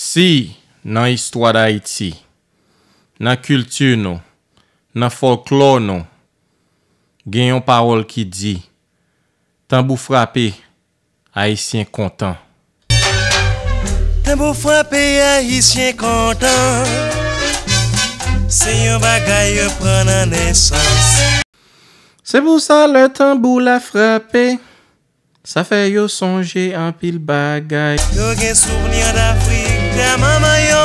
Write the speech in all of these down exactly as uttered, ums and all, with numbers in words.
Si nan istwa Dayiti, nan kilti nou, nan fòlklò nou, gen yon pawòl ki di, tanbou frape, Ayisyen kontan. Tanbou frape, Ayisyen kontan. Se yon bagay yo pran nan nesans. Se pou sa lè tanbou la frape, sa fè yo sonje anpil bagay. Yo gen souvni Dafrik, tè manman yo.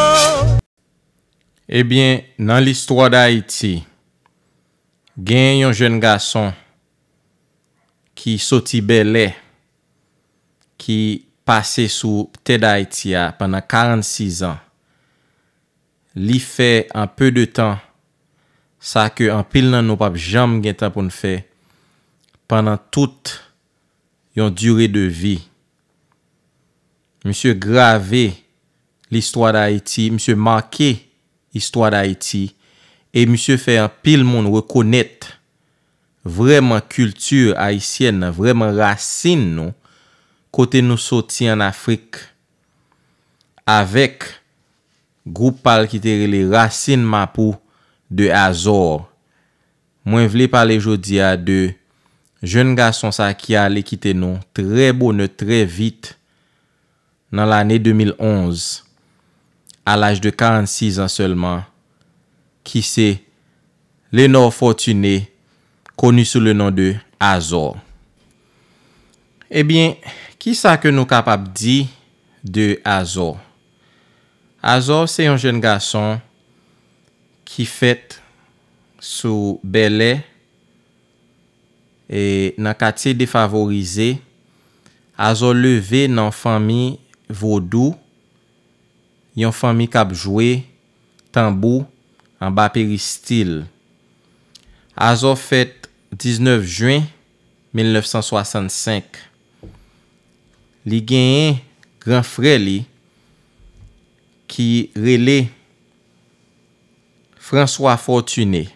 Ebyen, nan listwa Dayiti, gen yon jèn gason ki soti Bèlè, ki pase sou tè Dayiti a pandan karannsis an. Li fè an pe de tan sa ke anpil nan nou p ap janm gen tan pou n fè pandan tout yon dire de vi. Misye grave listwa Dayiti, misye make istwa Dayiti, e misye fè anpil moun rekonèt vrèman kilti ayisyèn nan, vrèman rasin nou, kote nou soti ann Afrik, avèk gwoup pa l ki te rele Rasin Mapou de Azò. Mwen vle pale jodi a de jèn gason sa ki ale kite nou trè bonè, trè vit, nan lane de mil onz, a laj de karannsis an sèlman, ki se Lenor Fortuné, koni sou le non de Azò. Ebyen, kisa ke nou kapab di de Azò? Azò se yon jèn gason ki fèt sou Bèlè, e nan katye defavorize. Azò leve nan fanmi vodou, yon fanmi k ap jwe tanbou anba peristil. Azò fèt diznèf jen mil nèf san swasannsenk. Li genyen gran frè li ki rele François Fortuné,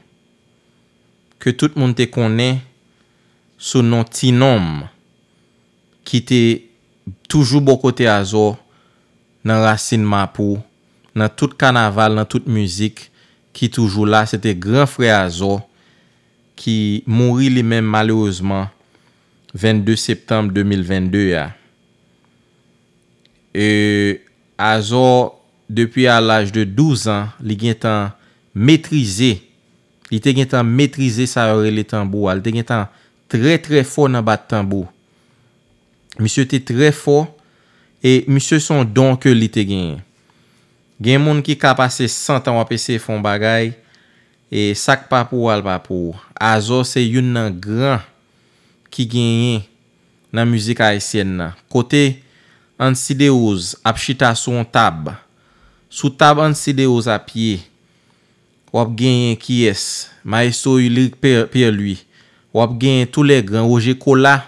ke tout moun te konnen sou non Ti Nonm, ki te toujou bò kote Azò nan Rasin Mapou, nan tout kanaval, nan tout mizik ki toujou la. Se te gran frè Azò ki mouri li menm malerezman vennde septanm de mil vennde a. E Azò, depi a laj de douz an, li gentan metrize, li te gentan metrize sa yo rele tanbou a. Li te gentan trè, trè fò nan bat tanbou. Misye te trè fò e misye se yon don ke li te genyen. Gen moun ki ka pase san tan w ap eseye fè yon bagay, e sa k pa pou w a, l pa pou w. Azò se youn nan gran ki genyen nan mizik ayisyèn nan. Kote Ancy Derose ap chita sou yon tab. Sou tab Ancy Derose ap ye, w ap genyen kiyès? Maestro Ulric Pierre-Louis. W ap genyen tous les grands, Roger Colas.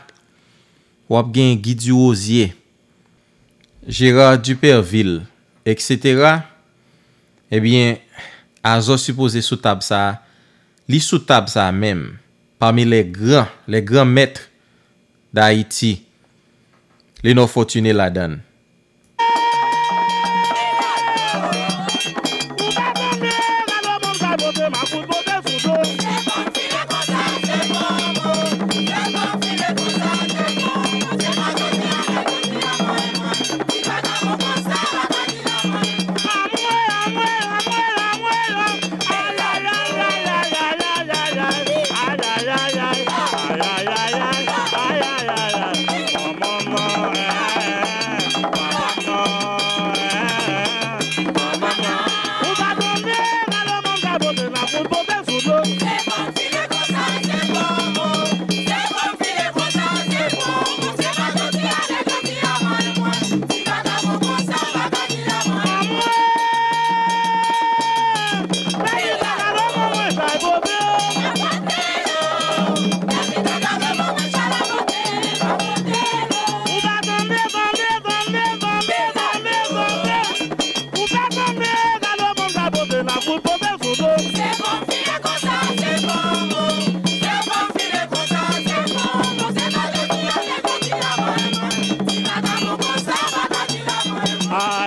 W ap genyen Guy Durosier, Gérard Dupervil, et cetera. Ebyen, Azò sipoze sou tab sa a. Li sou tab sa a menm, parmi les grands, les grands maîtres d'Haïti. Lenor Fortuné ladann.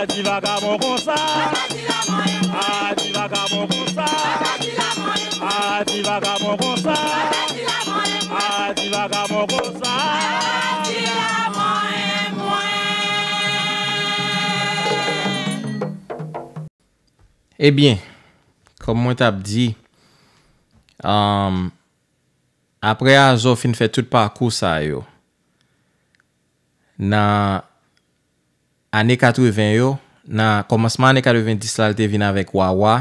Di vagabon konsa. A di vagabon konsa. A di vagabon konsa. A di vagabon konsa. Ebyen, kòm mwen t ap di, um, apre Azò fin fè tout pakou sa yo, nan ane katreven yo, nan kòmansman ane katrevenndis la, l te vin avèk Wawa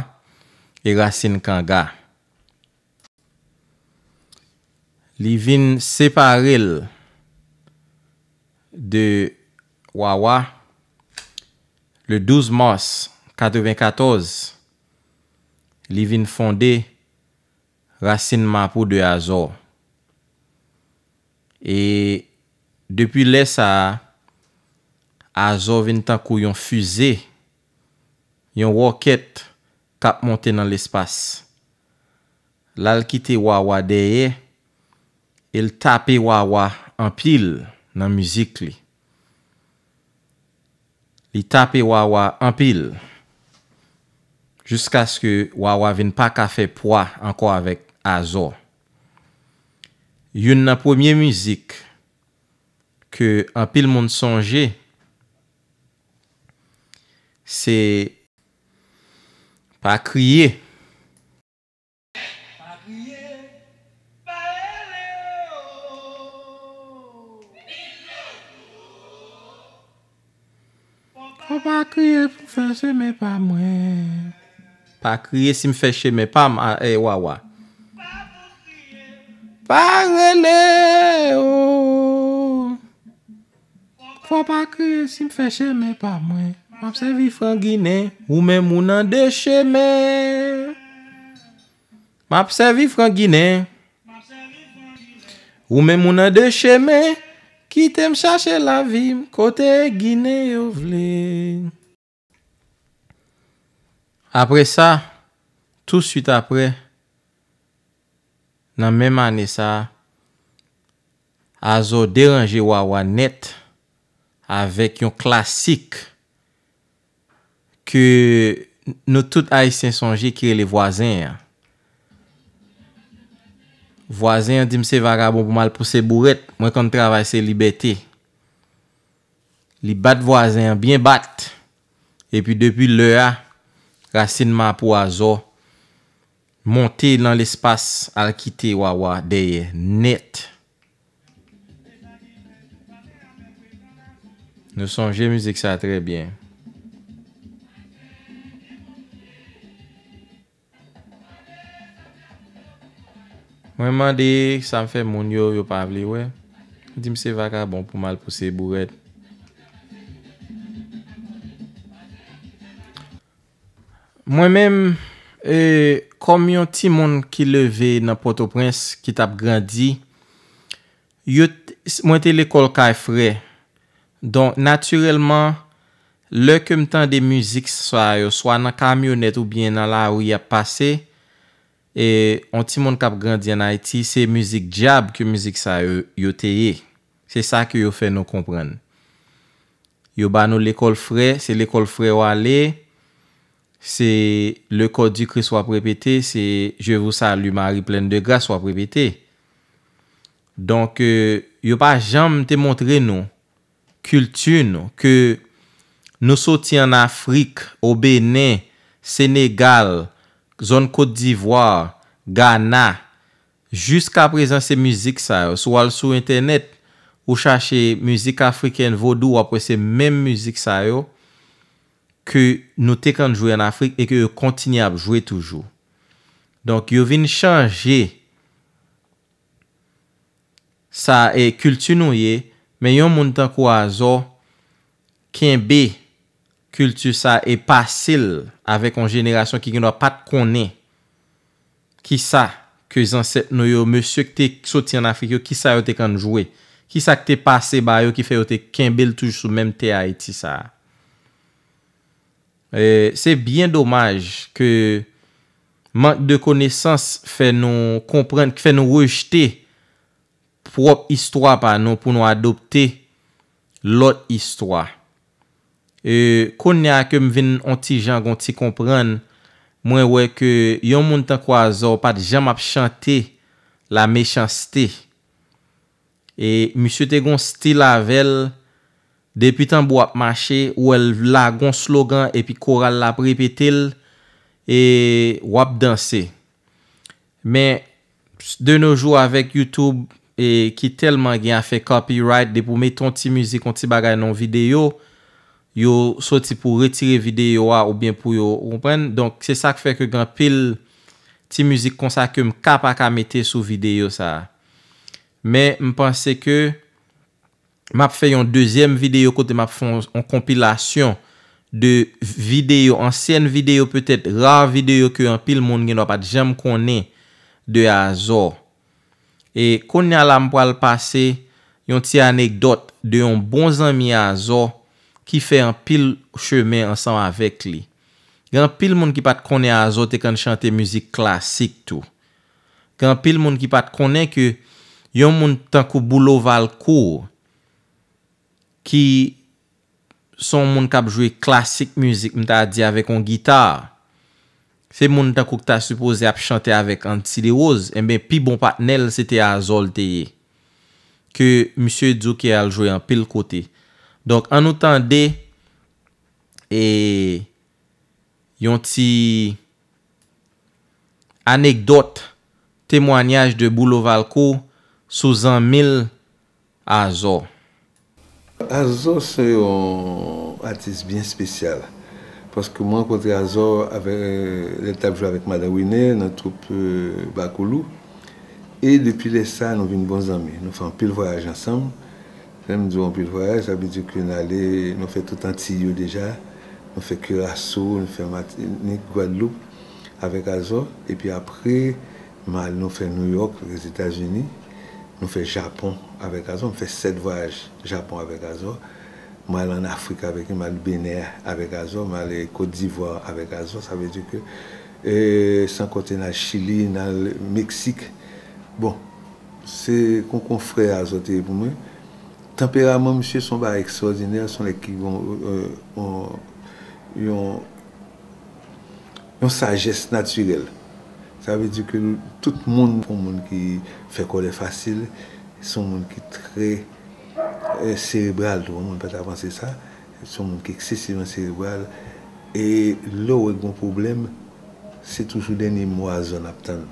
e Rasin Kanga. Li vin separe l de Wawa le douz mas katrevenkatòz. Li vin fonde Rasin Mapou de Azò. E depi lè sa a, Azò vin tankou yon fize, yon wòkèt k ap monte nan lespas. L al kite Wawa dèyè, e l tape Wawa anpil nan mizik li. Li tape Wawa anpil, jiskaske Wawa vin pa ka fè pwa ankò avèk Azò. Youn nan premye mizik ke anpil moun sonje, se Pa Kriye. Pa kriye, pa rele, oh. Fò pa kriye pou m fè chemen pa mwen. Pa kriye si m fè chemen pa m, a, e, Wawa. Pa rele, oh. Fò pa kriye si m fè chemen pa mwen. M ap sèvi fran ginen, ou menm ou nan de chemen. M ap sèvi fran ginen, ou menm ou nan de chemen. Kite m chache lavi m kote ginen yo vle. Apre sa, touswit apre, nan menm ane sa a, Azò deranje Wawa nèt avèk yon klasik ke nou tout Ayisyen sonje ki rele Vwazen an. Vwazen an di m se vagabon pou m al pouse bourèt, mwen konn travay se libète. Li bat vwazen an byen bat. Epi depi lè a, Rasin Mapou Azò monte nan lespas al kite Wawa dèyè nèt. Nou sonje mizik sa trè byen. Mwen mande sa m fè moun yo, yo pa vle wè. Di m se vagabon pou m al pouse bourèt. Mwen menm, e, kòm yon timoun ki leve nan Pòtoprens, ki t ap grandi, yo t-, mwen te lekòl kay frè. Donk, natirèlman, lè ke m tande mizik sa yo, swa nan kamyonèt oubyen nan lari y ap pase, e, yon timoun k ap grandi ann Ayiti, se mizik dyab ke mizik sa yo, yo te ye. Se sa ke yo fè nou konprann. Yo ba nou lekòl frè, se lekòl frè w ale, se le corps du Christ w ap repete, se Je vous salue Marie pleine de grâce w ap repete. Donk, e, yo pa janm te montre nou kilti nou, ke nou soti ann Afrik, o Benen, Senegal, zòn Kot Divwa, Gana. Jiska prezan se mizik sa yo. Si w al sou entènèt, ou chache mizik afrikèn, vodou, w ap wè se menm mizik sa yo ke nou te konn jwe ann Afrik e ke yo kontinye ap jwe toujou. Donk, yo vin chanje sa e kilti nou ye, men yon moun tankou Azò kenbe kilti sa e pase l avèk yon jenerasyon ki gendwa pa t konnen kisa ke zansèt nou yo, mesye ki te soti ann Afrik yo, kisa yo te konn jwe, kisa ki te pase ba yo ki fè yo te kenbe l toujou sou menm tè Ayiti sa a. E, se byen domaj ke mank de konesans fè nou konprann, fè nou rejte pwòp istwa pa nou pou nou adopte lòt istwa. E, kounye a ke m vin on ti jan gon ti konprann, mwen wè ke yon moun tankou Azor pa t janm ap chante la méchanceté. E misye te gon stil avè l, depi tanbou ap mache, ou wè l lage on slogan epi koral la ap repete l, e w ap danse. Men, de nos jours, avèk YouTube, e ki tèlman gen afè copyright, depi w mete on ti mizik, on ti bagay nan yon videyo, yo soti pou retire videyo a oubyen pou yo, ou konprann? Donk, se sa k fè ke gen anpil ti mizik konsa ke m ka pa ka mete sou videyo sa a. Men, m panse ke m ap fè yon dezyèm videyo kote m ap fè yon, yon konpilasyon de videyo, ansyen videyo petèt, ra videyo ke anpil moun gen dwa pa t janm konnen de Azor. E kounye a la, m pral pase yon ti anekdòt de yon bon zanmi Azor ki fè anpil chemen ansanm avèk li. Gen anpil moun ki pa t konnen Azor te konn chante mizik klasik tou. Gen anpil moun ki pa t konnen ke yon moun tankou Boulo Valcourt, ki se yon moun k ap jwe klasik mizik, m ta di, avèk yon gita. Se moun tankou k ta sipoze ap chante avèk Anti Derose, enben, pi bon patnè l, se te Azor l te ye. Ke misye di w ke al jwe anpil kote. Donk, ann nou tande, e, yon ti anekdòt, temwanyaj de Boulo Valcourt sou zanmi l Azor. Azor se yon atis byen espesyal. Paske mwen rankontre Azor avè, lè l t ap jwe avèk Madan Wine nan twoup, e, Bakoulou. E depi lè sa, nou vin bon zanmi. Nou fè anpil vwayaj ansanm. Lè m di w anpil vwayaj, sa vle di ke n ale, nou fè tout Antiy yo deja. Nou fè Kiraso, nou fè Matinik, Gwadloup avèk Azor. Epi apre, m al, nou fè Nouyòk, Lèzetazini. Nou fè Japon avèk Azor. M fè sèt vwayaj Japon avèk Azor. M al ann Afrik avèk li, m al Benè avèk Azor, m al Kot Divwa avèk Azor. Sa vle di ke, e, san konte n al Chili, n al Meksik. Bon, se kon, kon frè Azor te ye pou mwen. Tanperaman misye se yon bagay ekstwòdinè, se yon nèg ki gon, e, yon, yon, yon sajès natirèl. Sa vle di ke tout moun, yon moun ki fè kòlè fasil, se yon moun ki trè, e, serebral tou. Yon moun pa ta panse sa. Se yon moun ki eksesivman serebral. E lè w wè gon pwoblèm, se toujou dènye mo Azor n ap tann.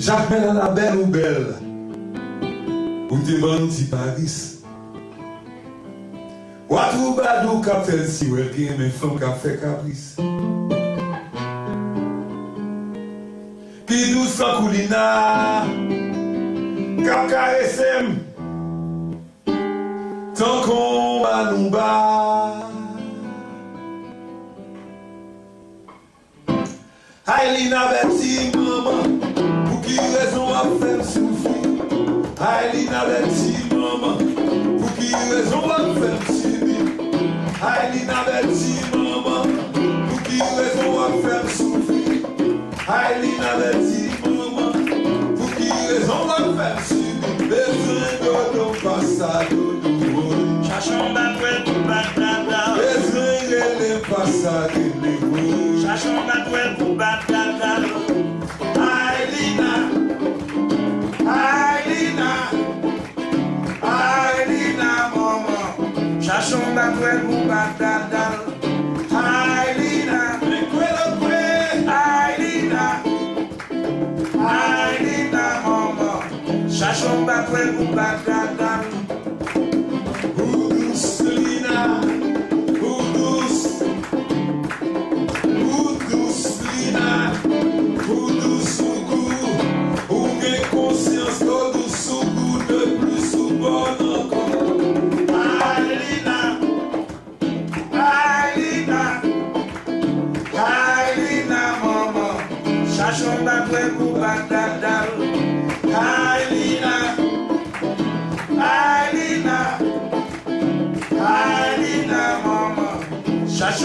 Jakmèl a la bèl ou bèl. Ou te ban nou ti Paris. Wa twoubadou k ap fè l si wè l ki renmen fanm k ap fè kapris. Ki dous tankou Lina k ap karese m tankou yon banouba. Ay Lina bèl ti manman, pou ki rezon w ap fè m soufri? Ay Lina bèl ti manman, pou ki rezon w ap fè m sibi? Ay Lina bèl ti manman, pou ki rezon w ap fè m soufri? Ay Lina bèl ti manman, pou ki rezon w ap fè m sibi? Bezwen dodo, pasa dodo, woy. Chache yon batwèl pou bat dada. Bezwen rele, pasa rele, woy. Chache yon batwèl pou bat dada. Ay Lina, ay Lina, ay Lina manman. Chache yon batwèl pou bat dada. Ay Lina, ay Lina. Ay Lina manman, chache yon batwèl pou bat dada. Ou dous Lina, ou dous. Ou dous Lina, ou dous ou gou. Ou gen konsyans, ou dous ou gou, de plis ou bòn ankò. Ay Lina. Ay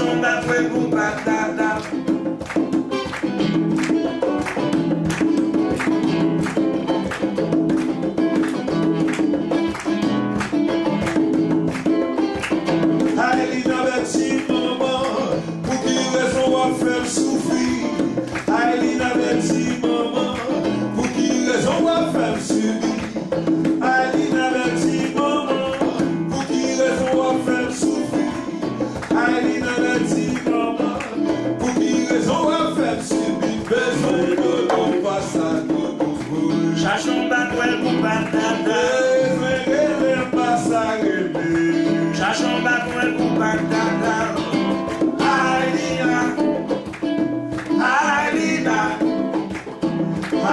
Chache yon batwèl pou Bat Dada. Aylina Betty, manman, pou ki rezon w ap fè m soufri? Aylina Betty, manman, pou ki rezon w ap fè m sibi? Aylina Betty, manman, pou ki rezon w ap fè m soufri? Aylina Betty, manman, pou ki rezon w ap fè m sibi? Bezwen dodo, pasa dodo vre. Chache yon batwèl pou Bat Dada. Bezwen rele, pasa rele. Chache yon batwèl pou Bat Dada. Aylina, Aylina,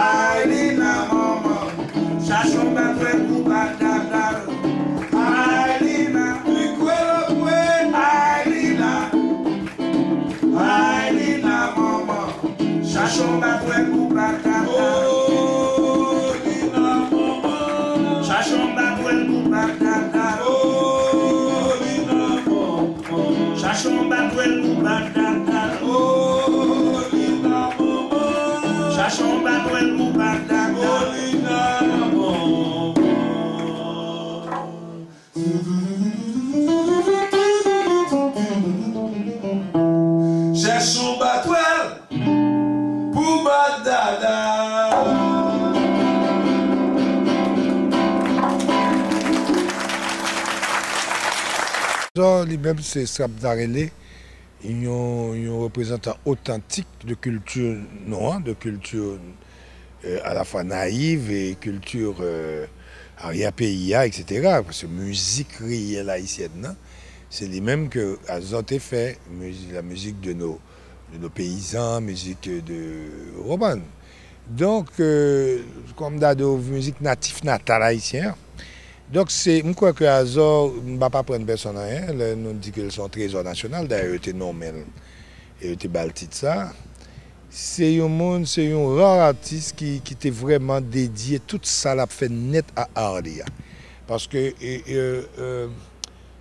Aylina, manman. Chache yon batwèl pou Bat Dada. Aylina, li kwè l ap kwè. Aylina, Aylina, manman. Chache yon batwèl pou Bat Dada. Oh, Lina, manman. Chache yon batwèl pou Bat Dada. Oh, Lina, manman. Chache yon batwèl pou Bat Dada. Oh, Lina, manman. Chache yon batwèl pou Bat Dada. Oh, Lina, manman. Chèche yon batwèl pou Bat Dada. Azò, li menm, se sa m ta rele yon, yon reprezantan otantik de kilti nou an, de kilti, euh, alafwa nayiv e kilti, euh, aryè peyi a, etsetera. Paske mizik reyèl ayisyèn nan, se li menm ke Azò te fè, mizi-, la musique de nos, de nos paysans, mizik de, w konprann? Donk, euh, kòm m ta di w, mizik natif natal ayisyen an. Donk, se, m kwè ke Azò, m p ap aprann pèsonn anyen, lè nou di ke l se yon trezò nasyonal, dayè, yo te nonmen l, e yo te ba l tit sa. Se yon moun, se yon ra atis ki, ki te vrèman dedye tout sa l ap fè nèt a ar li a. Paske, e, e, e,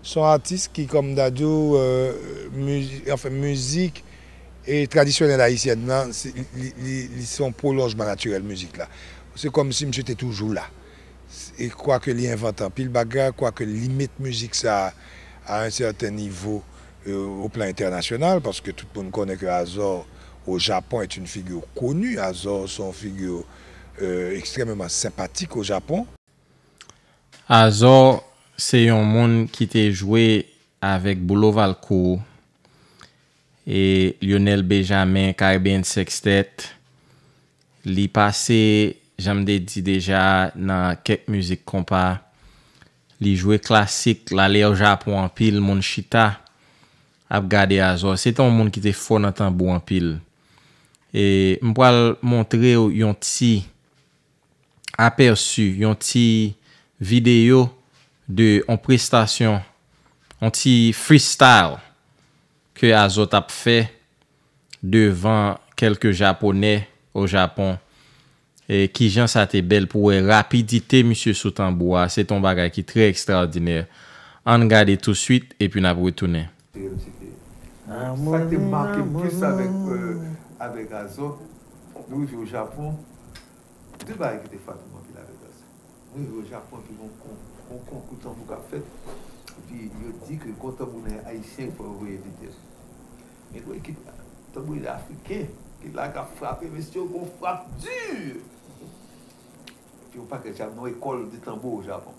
se yon atis ki, kòm m ta di w, e, mizi-, anfen, mizik, e, tradisyonèl ayisyèn nan, se, li, li, li se yon pwolonjman natirèl mizik la. Se kòmsi misye te toujou la. E kwake li envante anpil bagay, kwake li met mizik sa a, a un certain niveau, euh, au plan international, paske tout moun konnen ke Azò au Japon est une figure connue. Azò se yon figi, euh, ekstrèmeman senpatik au Japon. Azò se yon moun ki te jwe avèk Boulo Valcourt e Lionel Benjamin, Caribbean Sextet. Li pase, jan m te di deja, nan kèk mizik konpa. Li jwe klasik, l ale o Japon anpil, moun chita ap gade Azò. Se te yon moun ki te fò nan tanbou anpil. E m pral montre w yon ti apèsi, yon ti videyo de yon prestasyon, yon ti freestyle ke Azò t ap fè devan kèlke Japonè o Japon. E kijan sa te bèl pou wè rapidite misye sou tanbou a, se te yon bagay ki trè ekstraòdinè. Ann gade touswit, epi n ap retounen. Sa k te make m plis avèk, euh, avèk Azò, nou rive o Japon, de bagay ki te frape m anpil avèk Azò. Nou rive o Japon, epi gon kon-, gon konkou tanbou k ap fèt, epi yo di ke gon tanbou ayisyen k fò yo voye vin. Men gon ekip tanbou afriken ki la k ap frape, mesye, gon frap di. Epi yon pakèt Japon, yon ekòl de tanbou o Japon.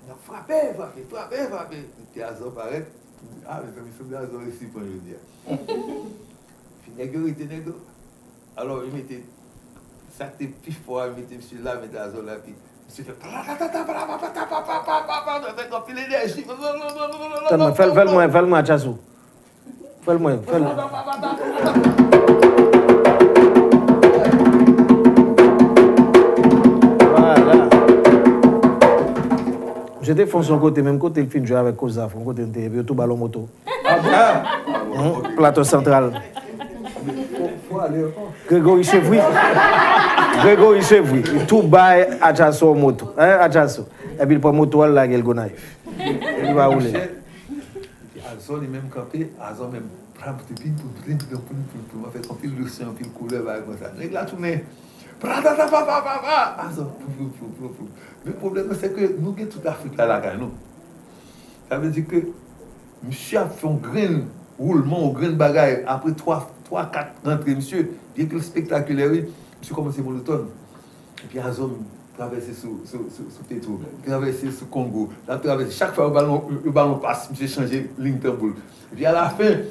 N ap frape, frape, frape, frape. Epi Azò parèt. A, mezanmi, sanble Azò resi pran jodi a. Epi nèg yo rete, nèg yo. Alò, yo mete, sa k te pi fò a, yo mete misye la, mete Azò la, epi misye fè patatatata, patapapatapapapapapa, avèk anpil enèji. Tann mwen, fè l, fè l mwen, fè l mwen, Atchasou. Fè l mwen, fè l. Vwala. Misye te fon son kote, menm kote l fin jwe avèk Kozaf, yon kote n te ye, epi yo tou ba l yon moto. Hum, Plato Santral. Gregory Chevry. Gregory Chevry. Li tou bay Atchasou yon moto. Hein, Atchasou? Epi l pran moto a, l lage l Gonayiv. Epi l pa woule. Zò li menm kanpe, Azò menm, pram, plim, plim, plim, plim, plim, plim, plim, avèk anpil losyon, anpil koulè, bagay konsa. Nèg la tounen, pra, pra, pra, pra, pra, pra, pra, Azò, plim, plim, plim, plim, plim. Men pwoblèm nan, se ke nou gen tout Afrik la lakay nou. Sa vle di ke misye ap fè yon grenn woulman, yon grenn bagay, apre twa, twa, kat rantre misye, byen ke l spektakilè, wi, misye kòmanse monotòn. Epi Azò travèse sou, sou, sou, sou Petwo, travèse sou Kongo, l ap travèse. Chak fwa yo ba l yon, yo ba l yon pas, misye chanje liy tanbou l. Epi alafen,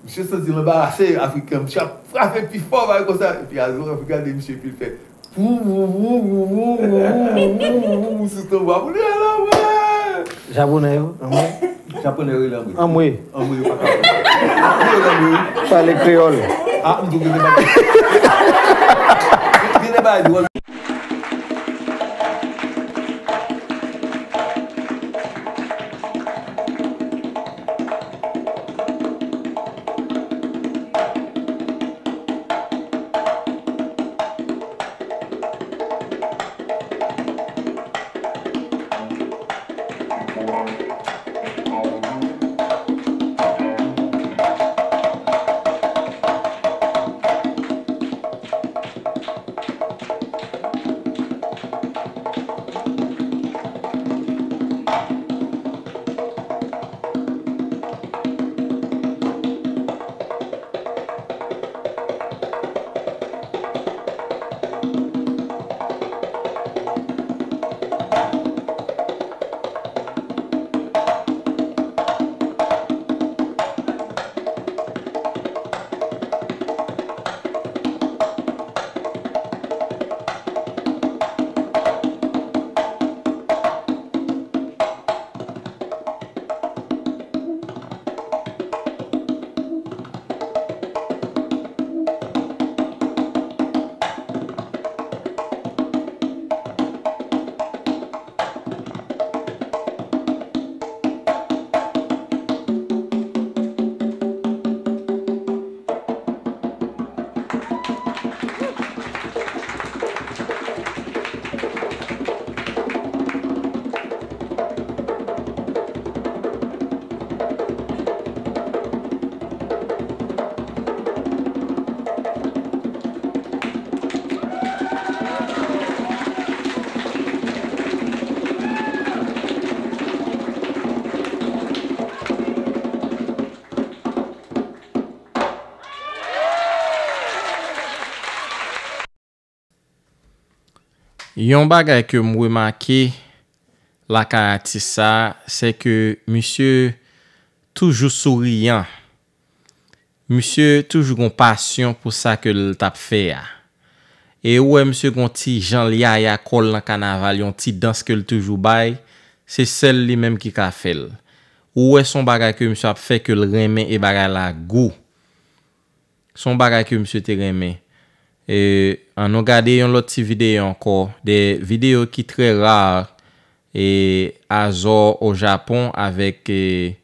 misye santi l anbarase, Afriken an, misye ap frape pi fò, bagay konsa. Epi Azò ap gade misye, epi l fè, sou tanbou a, pou li ala, wè! Japonè yo, anmwe. Japonè yo rele anmwe. Anmwe. Anmwe yo pa ka. Anmwe yo rele anmwe, wi. Pale kreyòl. Ah, m tou gen bagay. Gen de bagay dwòl. Yon bagay ke m remake lakay atis sa, se ke misye toujou souriyan. Misye toujou gon pasyon pou sa ke l t ap fè a. E ou wè misye gon ti jan l yaya kò l nan kanaval, yon ti dans ke l toujou bay, se sèl li menm ki ka fè l. Ou wè se yon bagay ke misye ap fè ke l renmen e bagay la gou. Se yon bagay ke misye te renmen. E, ann nou gade yon lòt ti videyo ankò, de videyo ki trè ra, e, Azò o Japon avèk, e,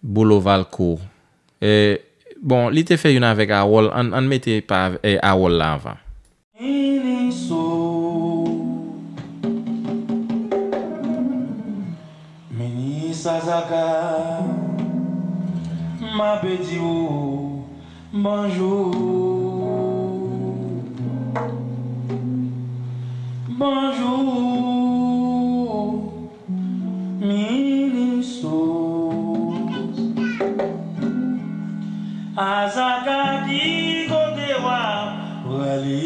Boulo Valcourt. E, bon, li te fè youn avèk Awòl, ann, ann mete pa, e, Awòl la anvan. Mini so. Mini Sazaka, m ape di ou bonjou. Bonjou, Mini so. Azaka, ki kote w ap prale?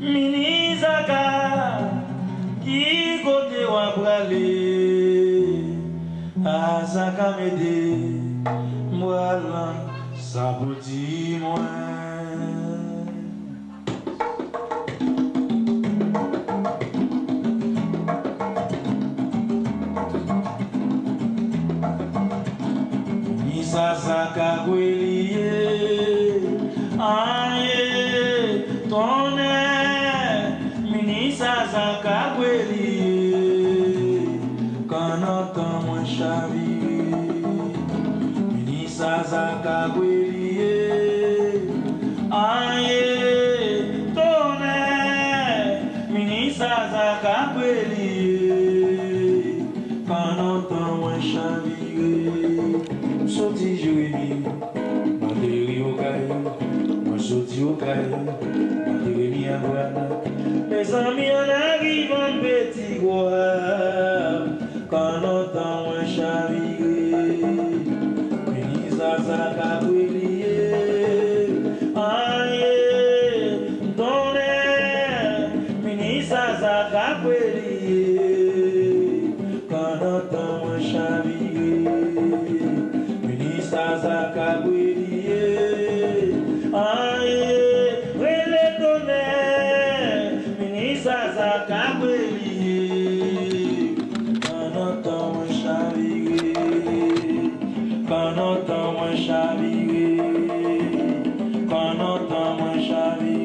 Mini Zaka, ki kote w ap prale? Azaka, mete m pral nan sa pou di mwen. Mini Sazaka, kwe li ye, aye, tonnè. Mini Sazaka, kwe li ye, kannan tan mwen chavire. Mini Sazaka, kwe li ye, aye, tonnè. Mini Zaza ka kwè li ye. Pandan tan mwen chavire, m soti Jeremi, m ateri Okay. Mwen soti Okay, m ateri Miagwàn. Mezanmi, an arivan m Peti Gwa, pandan tan mwen chavire, Minis Zaza ka kwè li ye. Aye, tonnè, Minis Zaza ka kwè li ye. Pandan tan mwen chavire, Minis Zaza ka kwè li ye. Aye, rele tonnè, Minis Zaza ka kwè li ye. Pandan tan mwen chavire, pandan tan mwen chavire, pandan tan mwen chavire.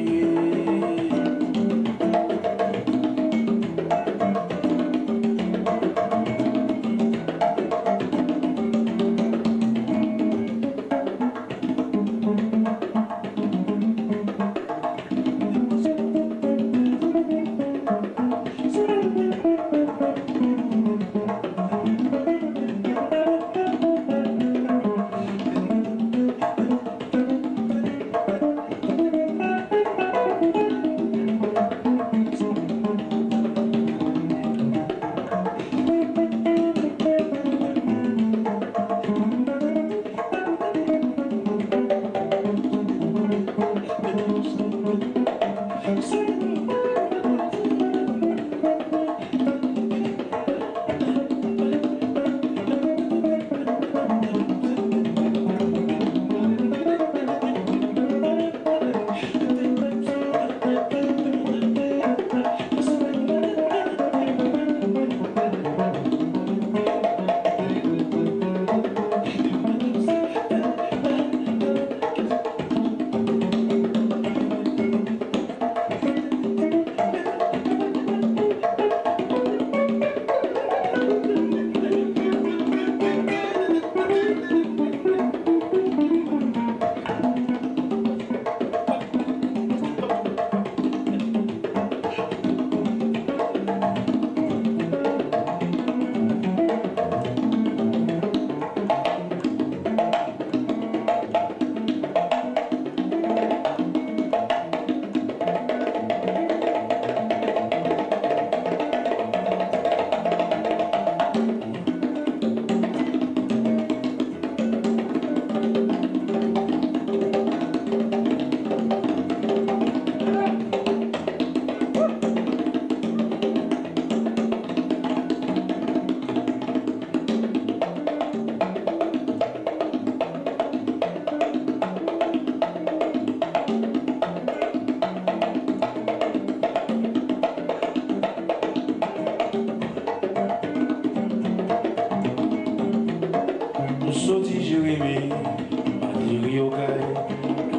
M soti Jeremi, m ateri Okay.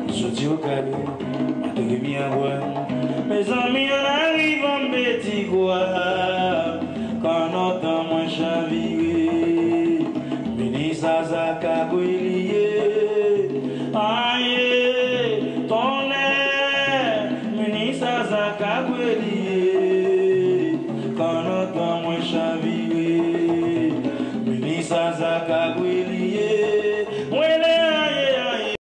M soti Okay, m ateri Miagwàn. Mezanmi, an arivan m Peti Gwa, pandan tan mwen chavire, Minis Zaza ka kwè li ye. Aye, tonnè, Minis Zaza ka kwè li ye. Pandan tan mwen chavire, Minis Zaza ka kwè li ye. Mwen le aye, aye.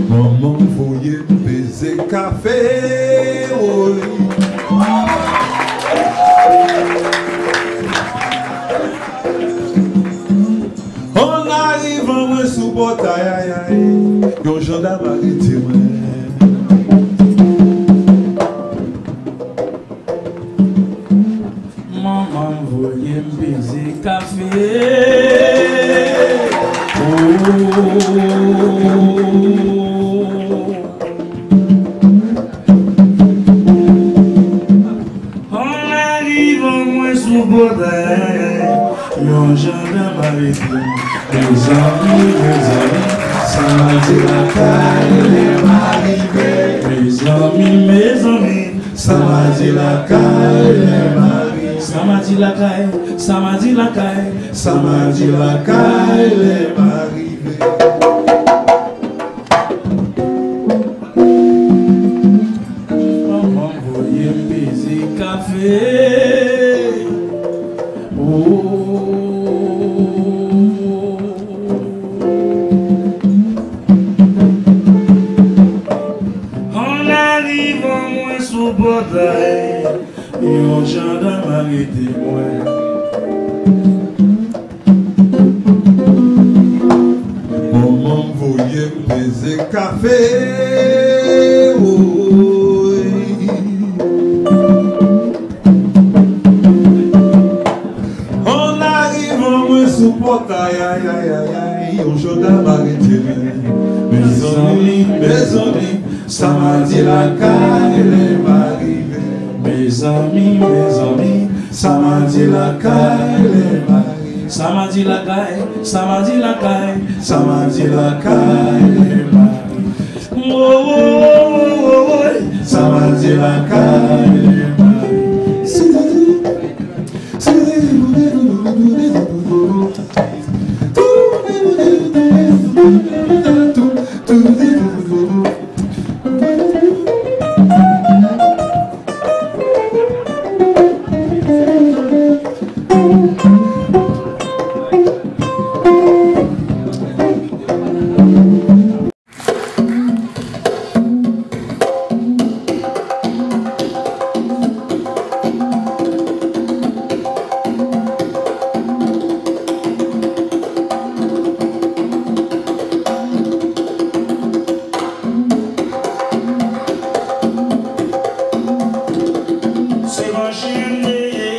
Manman m voye m peze kafe, woy. An arivan mwen sou pòtay, ay, ay, yon jandam arete mwen. Manman m voye m peze kafe. Oh. An arivan mwen sou pòtay, yon jandam arete m. Mezanmi, mezanmi, sa Samadi lakay, lè m a rive. Mezanmi, mezanmi. Samadi lakay, lè m a rive. Samadi lakay, samadi lakay. Samadi lakay, lè m a rive. Manman m voye m peze kafe. Oh. An arivan mwen sou pòtay, yon jandarm arete mwen. Manman m voye m peze kafe, woy. An arivan mwen sou pòtay, ay, ay, ay, ay, yon jandarm arete mwen. Mezanmi, mezanmi, samadi lakay, lè m a rive. Mezanmi, mezanmi, samadi lakay, lè m a rive. Samadi lakay, samadi lakay, samadi lakay, lè m a rive. Woy, woy, woy, woy, woy. Samadi lakay, lè m a rive. Se yon chimè m te ye,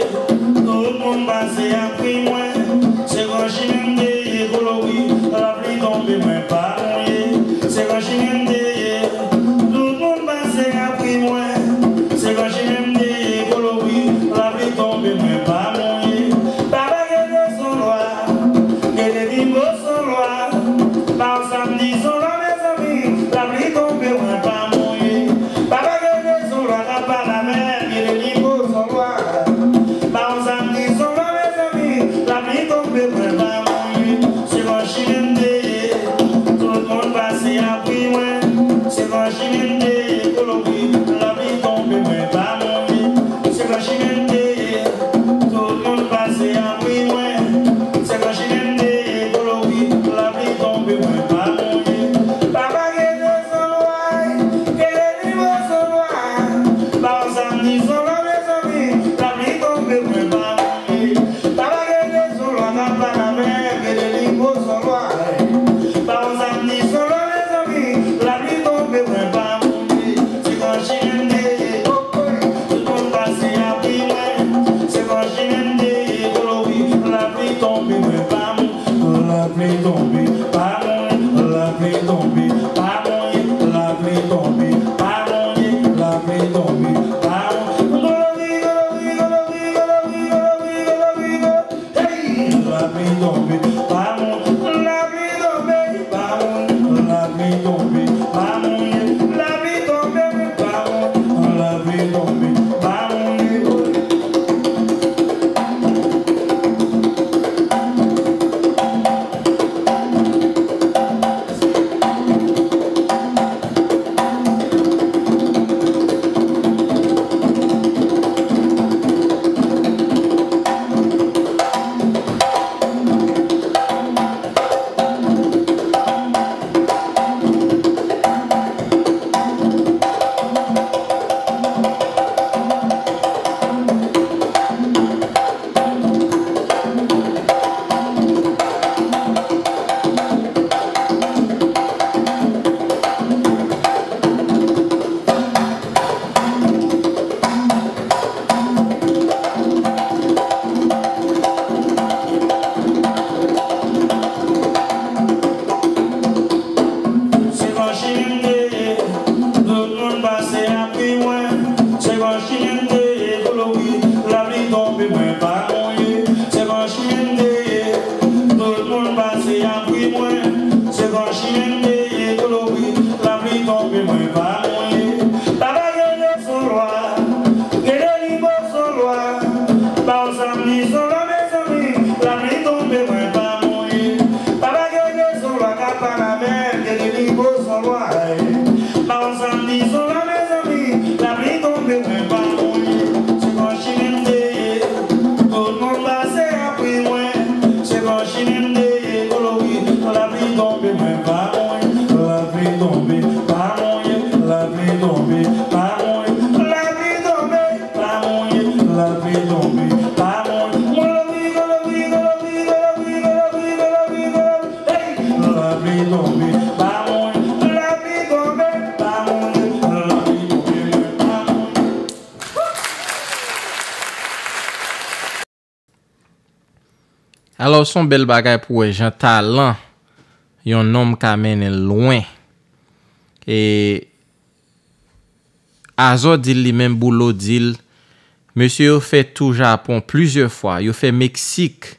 tout moun pase ap ri mwen. Se yon chimè m te ye, kolo wi, lapli tonbe mwen pa mouye. Se yon chimè m te ye, tout moun pase ap ri mwen. Se yon chimè m te ye, kolo wi, lapli tonbe mwen pa mouye. Papa Gede son lwa, Gede Bimbo son lwa. Pa yon samdi son lwa, mezanmi, lapli tonbe mwen pa mouye. Papa Gede son lwa, k ap pale avè m, Gede Bimbo son lwa. Pa yon samdi son lwa, mezanmi, lapli tonbe mwen pa mouye. Se yon chimè m te ye, tout moun pase ap ri mwen. Se yon chimè m te ye, kolo wi, lapli tonbe mwen pa mouye. Se yon chimè m te ye, tout moun pase ap ri mwen. Se yon chimè m te ye, kolo wi, lapli tonbe mwen pa mouye. Papa Gede son lwa, Gede Bimbo son lwa. Pa yon samdi son lwa, mezanmi, lapli tonbe mwen pa mouye. Papa Gede son lwa, k ap pale avè m, Gede Bimbo son lwa. Pa yon samdi son lwa, mezanmi, lapli tonbe mwen pa mouye. Se yon chimè m te ye, oh, oh. Tout moun pase ap ri mwen. Se yon chimè m te ye, kolo wi, lapli tonbe mwen pa mouye. Lapli tonbe pa mouye, lapli tonbe pa mouye, lapli tonbe pa mouye, lapli tonbe pa mouye. Kolo wi, kolo wi, kolo wi, kolo wi, kolo wi, kolo wi, kolo wi. Hey! Lapli tonbe pa mouye, lapli tonbe pa mouye, lapli tonbe pa mouye, lapli tonbe pa mouye, lapli tonbe pa mouye. Alò, se yon bèl bagay pou wè jan talan yon nonm ka mennen l lwen. E Azò di l, li menm Boulo di l, mesye yo fè tou Japon plizyè fwa. Yo fè Meksik,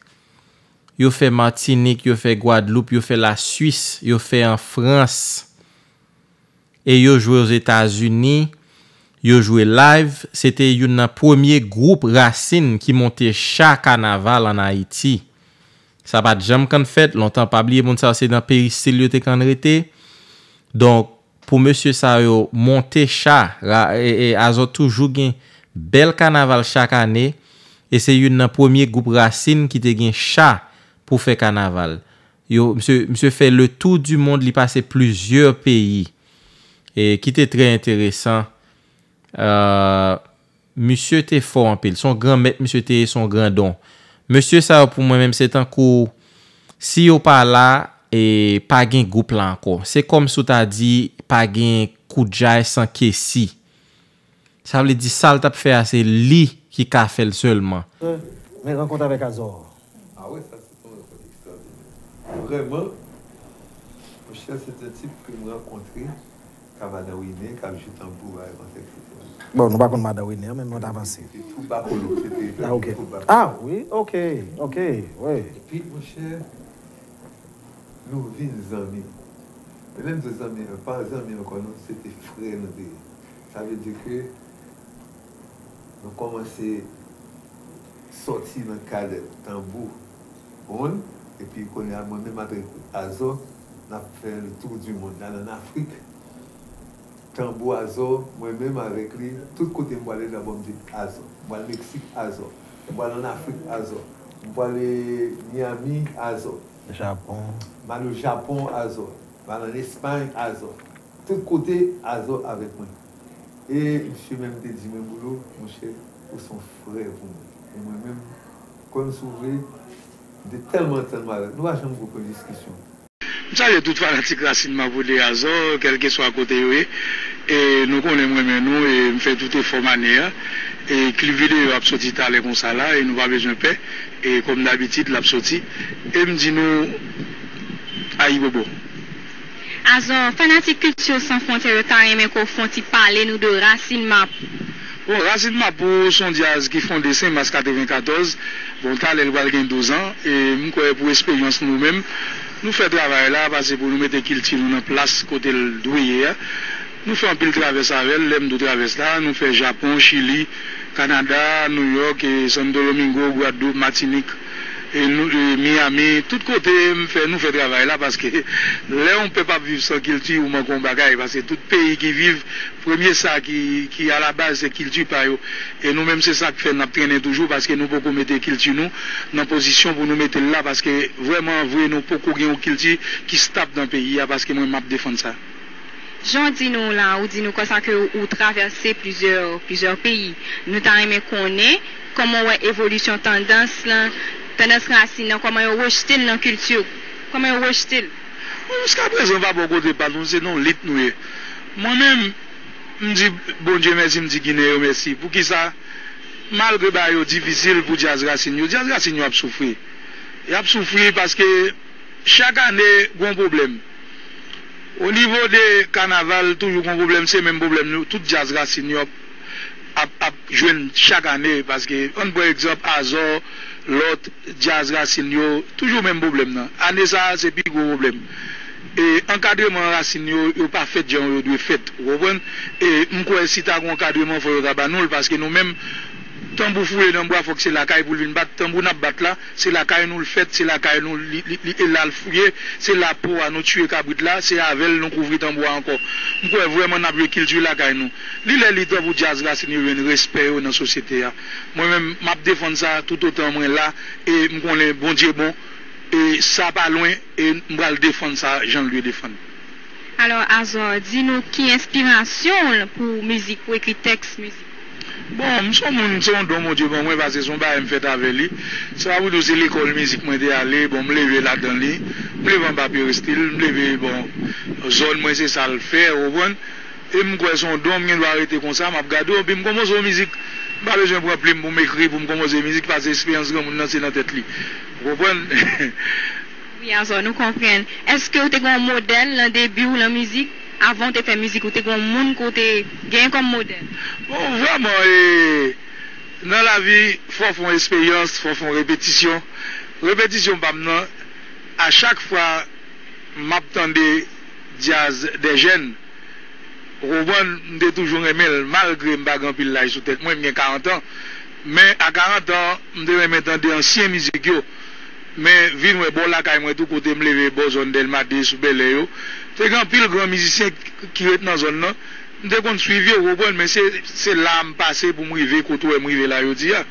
yo fè Matinik, yo fè Gwadloup, yo fè Laswis, yo fè an Frans. E yo jwe Ozetazini, yo jwe live. Se te youn nan premye gwoup rasin ki monte cha kanaval ann Ayiti. Sa pa t janm konn fèt, lontan pa bliye moun sa yo se nan peristil yo te konn rete. Donk, pou mesye sa yo monte cha, ra- e- e- Azò toujou gen bèl kanaval chak ane, e se youn nan premye gwoup rasin ki te gen cha pou fè kanaval. Yo, misye, misye fè le tour du monde, li pase plizyè peyi, e ki te trè enteresan. Euh, misye te fò anpil. Se yon gran mèt misye te ye, se yon gran don. Mesye sa yo pou mwen menm se tankou si yo pa la, e pa gen gwoup la ankò. Se kòmsi w ta di pa gen Koudjay san Kesi. Sa vle di sa l t ap fè a se li ki ka fè l sèlman. Men rankont avèk Azò. Ah ouais, ça c'est un record extraordinaire. Vraiment, mon cher, c'est un type que m rankontre, ka madan Wine, k ap jwe tanbou, bay, konsa, et cetera. Bon, nou pa konn madan Wine an, men nou t avanse. Se te tou Bakolo, se te Ah, ok. Tou Bakolo. Ah, wi, ok, ok, wi. Epi, mon cher, nou vin zanmi. Men lè m di zanmi, pa zanmi ankò, non, se te frè nou te ye. Sa vle di ke nou kòmanse sòti nan kad tanbou, konprann? Epi kounye a, mwen menm avèk Azò, n ap fè le tour du monde, n al ann Afrik. Tanbou Azò, mwen menm avèk li, tout kote m pwale, dabò m di Azò. M pwal Meksik, Azò. M pwal ann Afrik, Azò. M pwale Miami, Azò. Japon. M al o Japon, Azò. M al ann Espay, Azò. Tout kote, Azò avèk mwen. E misye menm te di mwen, Boulo, monchè, ou se yon frè pou mwen. E mwen menm, kòm si w vle, m te tèlman tann mwen avèk. Nou pa janm gen okenn diskisyon. M salye tout fanatik Rasin Map ou de Azò, kèlkeswa kote yo ye. E nou konnen m renmen nou, e m fè tout efò m ane a. E klip videyo ap soti talè konsa la, e nou pa bezwen pè. E kòm dabitid, l ap soti. E m di nou, ayibobo. Azò, fanatik Kilti San Fwontyè yo ta renmen ke w fè yon ti pale nou de Rasin Map. Bon, Rasin Map se yon djaz ki fonde senk mas katrevenkatòz. Bon, talè l pral gen douz an. E m kwè pou esperyans nou menm, nou fè travay la, paske pou nou mete kilti nou nan plas kote l dwe ye a. Nou fè anpil travès avè l, lè m di w travès la, nou fè Japon, Chili, Kanada, Nouyòk, e Santo Domingo, Gwadloup, Matinik, e nou, e Miami, tout kote m fè, nou fè travay la, paske lè yon pèp ap viv san kilti, ou manke yon bagay, paske tout peyi ki viv, premye sa ki, ki alabaz, se kilti pa yo. E nou menm, se sa k fè n ap trennen toujou, paske nou poko mete kilti nou nan pozisyon pou nou mete l la, paske vrèman vre, nou poko gen yon kilti ki stab nan peyi a, paske mwen, m ap defann sa. Jan w di nou la, ou di nou konsa ke ou travèse plizyè, plizyè peyi. Nou ta renmen konnen kòman w wè evolisyon tandans lan, tandans rasin nan, kòman yo rejte l nan kilti w, kòman yo rejte l. Bon, jiskaprezan, pa bò kote pa nou, se nan lit nou ye. Mwen menm, m di Bondye mèsi, m di Ginen yo mèsi. Poukisa? Malgre bagay yo difisil pou djaz rasin yo, djaz rasin yo ap soufri. Y ap soufri paske chak ane, gen yon pwoblèm. O nivo de kanaval, toujou gen yon pwoblèm, se menm pwoblèm nou, tout djaz rasin yo ap, ap, ap jwenn chak ane, paske, ann pran egzanp, Azò, lòt, djaz rasin yo, toujou menm pwoblèm nan. Ane sa a, se pi gwo pwoblèm. E ankadreman rasin yo, yo pa fèt jan yo dwe fèt, ou konprann? E m kwè si ta gen ankadreman, fò yo ta ba nou l, paske nou menm, tanbou foure nan bwa, fòk se lakay pou l vin bat. Tanbou n ap bat la, se lakay nou l fèt, se lakay nou li, li, li, e la l fouye, se la po a nou tiye kabrit la, se avè l nou kouvri tanbou a ankò. M kwè vrèman n ap jwe kilti lakay nou. Li lè li tan pou djaz rasin yo jwenn respè yo nan sosyete a. Mwen menm, m ap defann sa toutotan mwen la, e m konnen Bondye bon, e sa pa lwen, e m pral defann sa jan l dwe defann. Alò, Azò, di nou ki enspirasyon w pou mizik, pou ekri tèks mizik? Bon, m se yon moun, se yon don Bondye ban mwen, paske se yon bagay m fèt avè li. Se pa pou di w se lekòl mizik mwen te ale, bon, m leve ladan li. M leve anba peristil, m leve, bon, zòn mwen se sa l fè, ou konprann? E m kwè se yon don, m gen dwa rete konsa, m ap gade w, epi m konpoze yon mizik. M pa bezwen pran plim pou m ekri, pou m konpoze mizik, paske esperyans granmoun nan se nan tèt li. Ou konprann? Wi, Azò, nou konprann. Èske w te gen yon modèl nan debi w nan mizik? Avan w te fè mizik, ou te gen yon moun ke w te genyen kòm modèl? Bon, vrèman, e, nan lavi, fò w fè yon esperyans, fò w fè yon repetisyon. Repetisyon pa m nan, a chak fwa m ap tande djaz dè jèn, ou konprann, m te toujou renmen l, malgre m pa gen anpil laj sou tèt mwen, m gen karant an. Men, a karant an, m te renmen tande ansyen mizik yo. Men, vin wè, bò lakay mwen tou, kote m leve, bò zòn Dèlma de, sou Bèlè yo, te gen anpil gran mizisyen k-, ki ret nan zòn nan. M te konn swiv yo, ou konprann, men se, se la a m pase pou m rive kote w wè m rive la jodi a.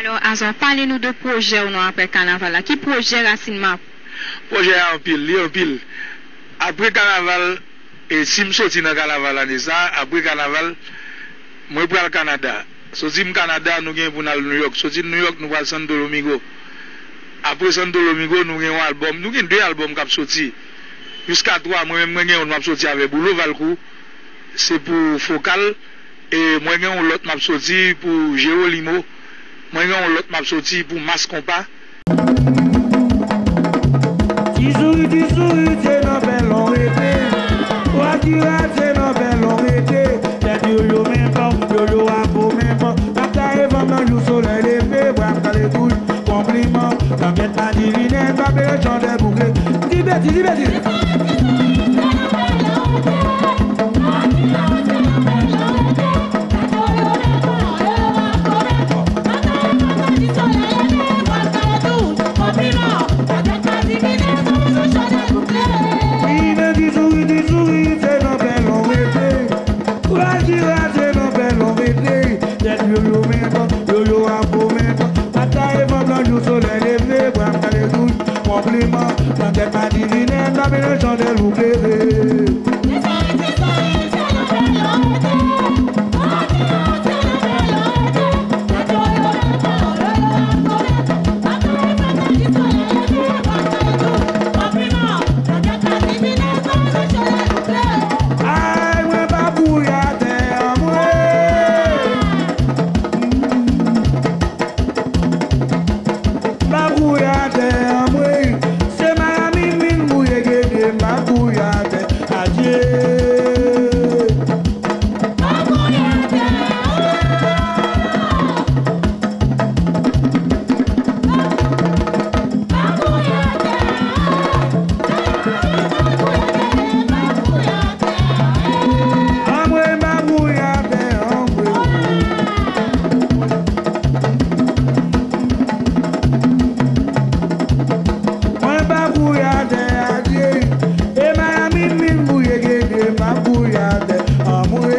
Alò, Azò, pale nou de pwojè w nan apre kanaval la. Ki pwojè Rasin Map? Pwojè a anpil, li anpil. Apre kanaval, e si m soti nan kanaval ane sa a, apre kanaval, mwen pral Kanada. Soti m Kanada, nou gen pou n al Nouyòk. Soti n Nouyòk, nou pral Santo Domingo. Apre Santo Domingo, nou gen yon albòm. Nou gen de albòm k ap soti. Jiska twa, mwen menm, mwen gen youn m ap soti avè Boulo Valcourt. Se pou Fokal. E mwen gen yon lòt m ap soti pou Geronimo. Mwen gen yon lòt m ap soti pou Mass Konpa. Ti souri, ti souri, se nan bèl on rete. Rad ki rad, se nan bèl on rete. Tèt yoyo men bon, yoyo a po men bon. N ap taye fanm nan jou solèy leve, bwa m kale touch, konpliman. Langyèt pa divinen, pa peye chandèl bouke. Ti betiz, ti betiz. Li nan ti souri, ti souri, se nan bèl on rete. Kouwaj ki raje nan bèl on rete. Tèt yoyo men bon, yoyo a po men bon. Mata e fanm nan jou solèy leve, bwa m kale touch, konpliman. Nan tèt pa divinen, nan men nan chandèl ou klere. Ay, mwen pa kouri atè an mwen. M pa kouri atè an mwen. Se Miami m vin kouri gede, m pa kouri atè. Adye. Anmwe, m pa kouri atè, anmwe. Mwen pa kouri atè, adye. E Miami m vin kouri gede, m pa kouri atè, anmwe.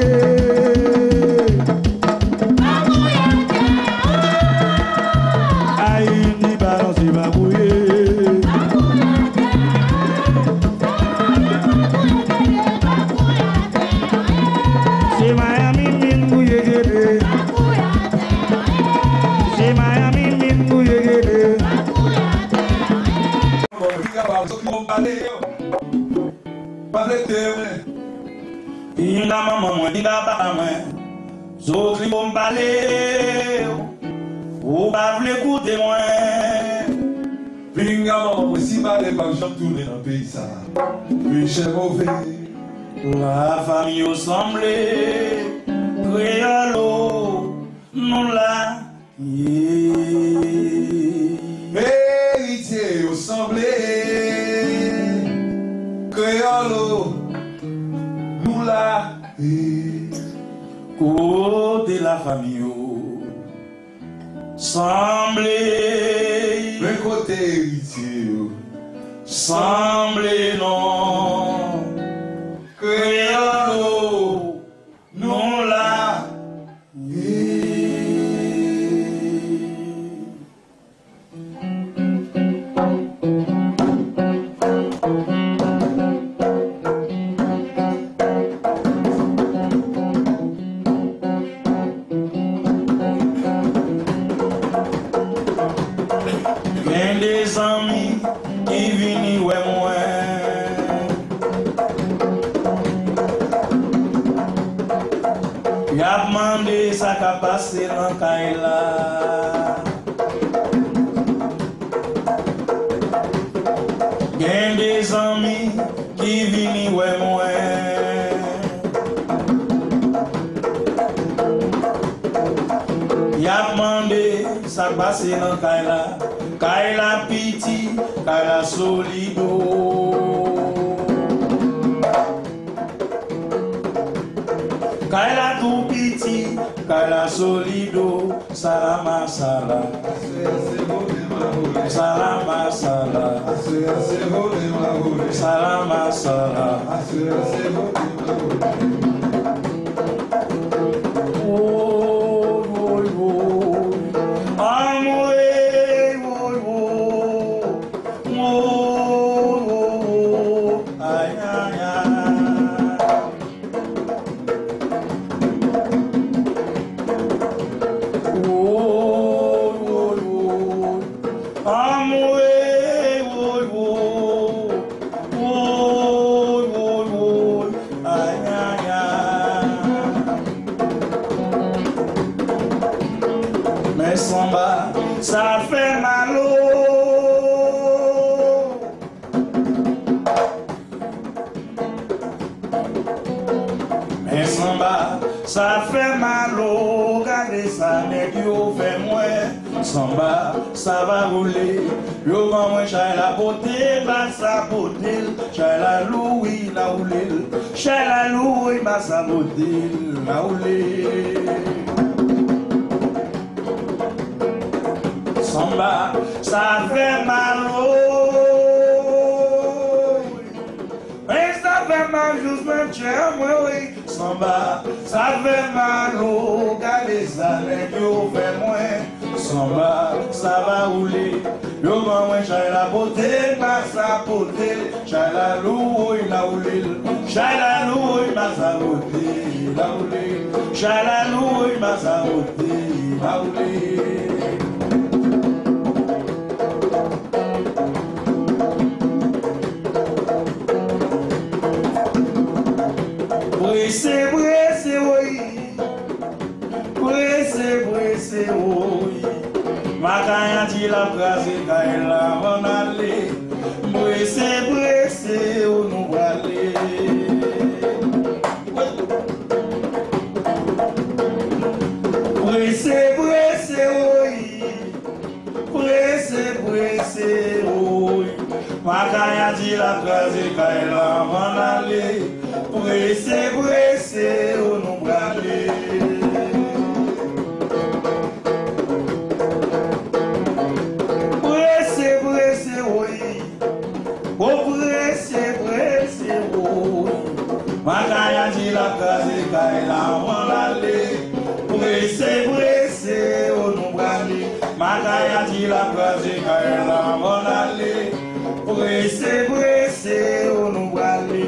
Ay, ni balanse pa kouri. Se Miami m vin kouri gede. Se Miami m vin kouri gede. Bon, piga pa, sot ki bon pale yo. Pa vle te mwen. Pinga manman mwen, pinga papa mwen. Sot li bon pale yo. Ou pa vle koute mwen. Pinga manman mwen, si pale pa janm tounen nan peyi sa. Pechè move. La fanmi yo sanble. Kreyòl o, nou la. Eritye yo sanble, kreyòl o, nou la. Kote lafanmi yo sanble? Men kote eritye yo sanble non. Kreyòl o, nou la. Gen de zanmi ki vini wè mwen. Ap mande sa k ap pase nan kay la. Gen de zanmi ki vini wè mwen. Y ap mande sa k pase nan kay la. Kay la piti, kay la solid o. Kay la tou piti, kay la solid o. Salama sala. Salama sala. Salama sala. Woy, woy, woy. Anmwey, woy, woy. Woy, woy, woy. Ay, ay, ay. Woy, woy, woy. Anmwey, woy, woy. Woy, woy, woy. Ay, ay, ay. Men sanba, sa fè mal o. Men sanba, sa fè mal o, gade sa nèg yo fè mwen. Sanba, sa va woule, yo ban mwen chay la pote, m pa sa pote l. Chay la lou, wi, la woule l. Chay la lou, wi, m pa sa pote l, la woule. Sanba, sa fè mal o. Men sa fè mal jous nan tchè mwen, wi. Sanba, sa fè mal o. Gade sa nèg yo fè mwen. Sanba, sa va woule. Yo ban mwen chay la pote, m pa sa pote l. Chay la lou, wi, la woule l. Chay la lou, wi, m pa sa pote l, la woule l. Chay la lou, wi, m pa sa pote l, la woule l. Prese, prese, woy. Prese, prese, woy. Makaya di l ap kraze kay la, ann ale. Prese, prese, o, nou prale. Prese, prese, woy. Prese, prese, woy. Makaya di l ap kraze kay la, ann ale. Prese, prese, o, nou prale. Prese, prese, woy. O, prese, prese, woy. Makaya di l ap kraze kay la, ann ale. Prese, prese, o, nou prale. Makaya di l ap kraze kay la, ann ale. Prese, prese, o, nou prale.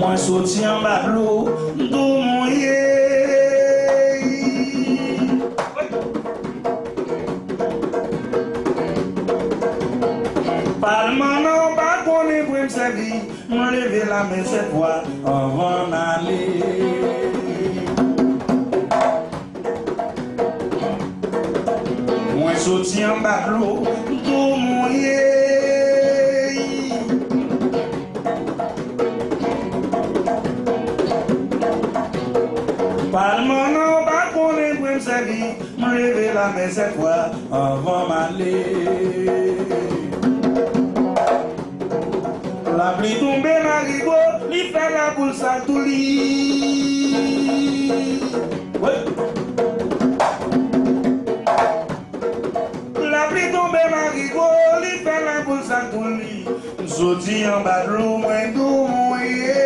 Mwen soti anba dlo, m tou mouye. Palman nan pa konnen pou m sèvi. M leve lamen sèt fwa anvan m ale. Mwen soti anba dlo, m tou mouye. Palman nan pa konnen pou m sèvi. M leve lamen sèt fwa anvan m ale. Lapli tonbe marigo, li fè laboul sal tou li. Wi. Lapli tonbe marigo, li fè laboul sal tou li. M soti anba dlo, mwen tou mouye.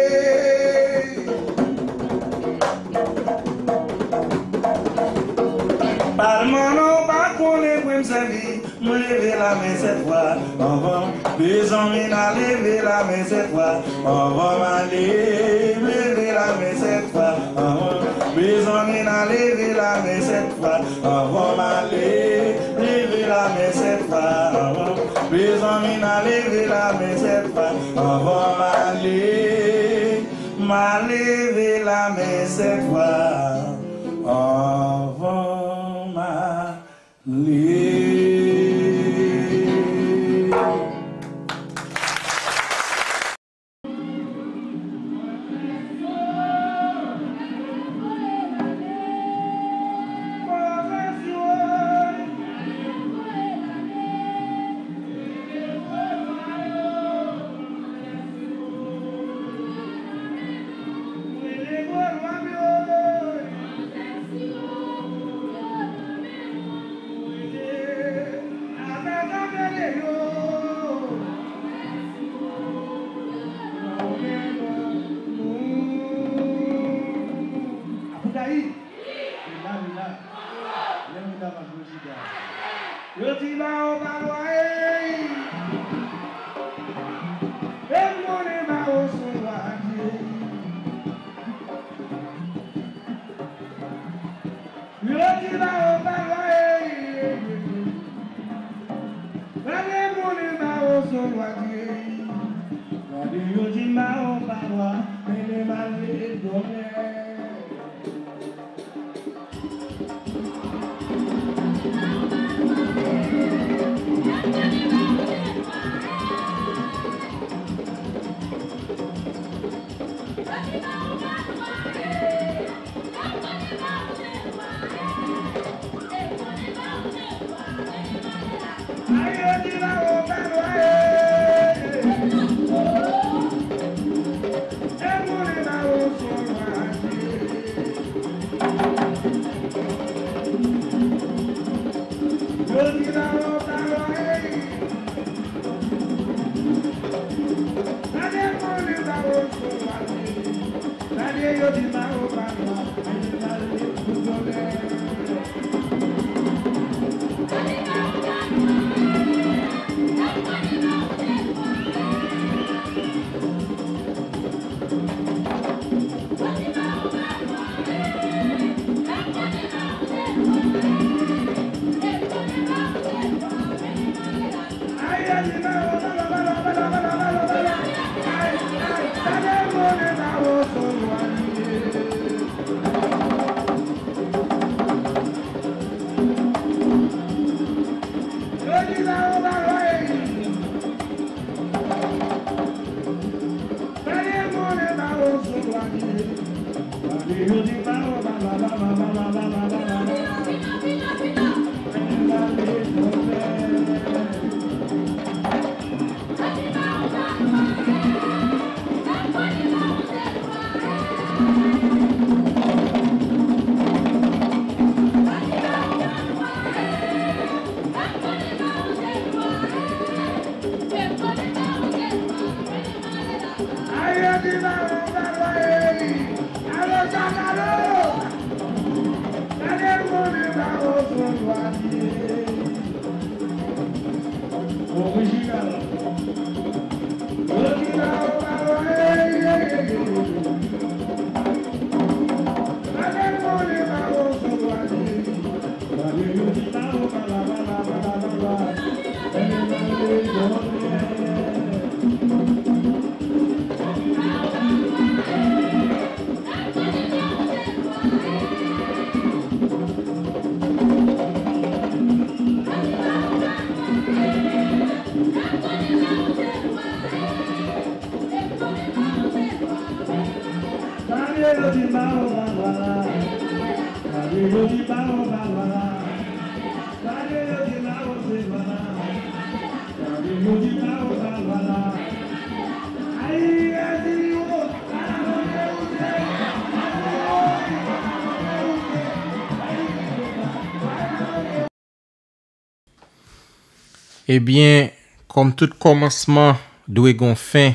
Palman nan pa konnen pou m sèvi. M leve lamen sèt fwa anvan. Mezanmi, n a leve lamen sèt fwa anvan m ale. M leve lamen sèt fwa anvan. Mezanmi, n a leve lamen sèt fwa anvan m ale. M leve lamen sèt fwa anvan. Mezanmi, n a leve lamen sèt fwa anvan m ale. M a leve lamen sèt fwa anvan m ale. Yo di ba yo pa lwa, ey. E m konnen ba yo se lwa Dye. Yo di ba yo pa lwa, ey. Gade moun ba yo se lwa Dye. Gade yo di ba yo pa lwa, men le mal e donnen. Ebyen, kòm tout kòmansman dwe gon fen,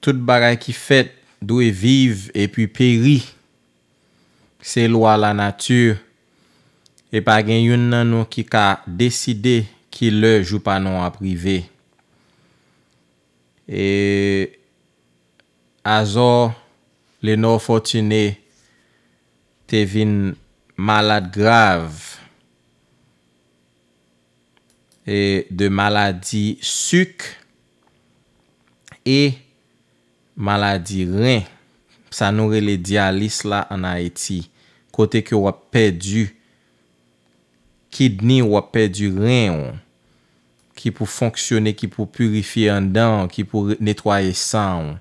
tout bagay ki fèt dwe viv epi peri. Se lwa lanati, e pa gen youn nan nou ki ka deside ki lè jou pa nou ap rive. E Azor Lenor Fortuné te vin malad grav. e de maladi sik e maladi ren, sa nou rele dyalis la ann Ayiti, kote ke w ap pèdi kidney w, w ap pèdi ren w, ki pou fonksyone, ki pou pirifye anndan w, ki pou re- netwaye san w,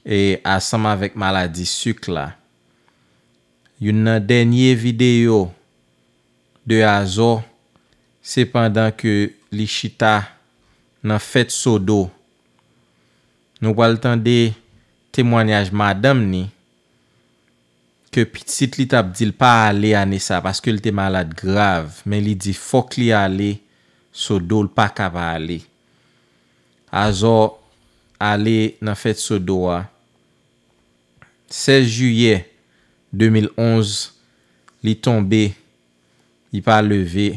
e ansanm avèk maladi sik la. Youn nan dènye videyo de Azò, se pandan ke li chita nan fèt Sodo. Nou pral tande temwanyaj madanm ni, ke pitit li t ap di l pa ale ane sa paske l te malad grav, men li di fòk li ale Sodo, l pa ka pa ale. Azò ale nan fèt Sodo a, sèz jiyè de mil onz, li tonbe, li pa leve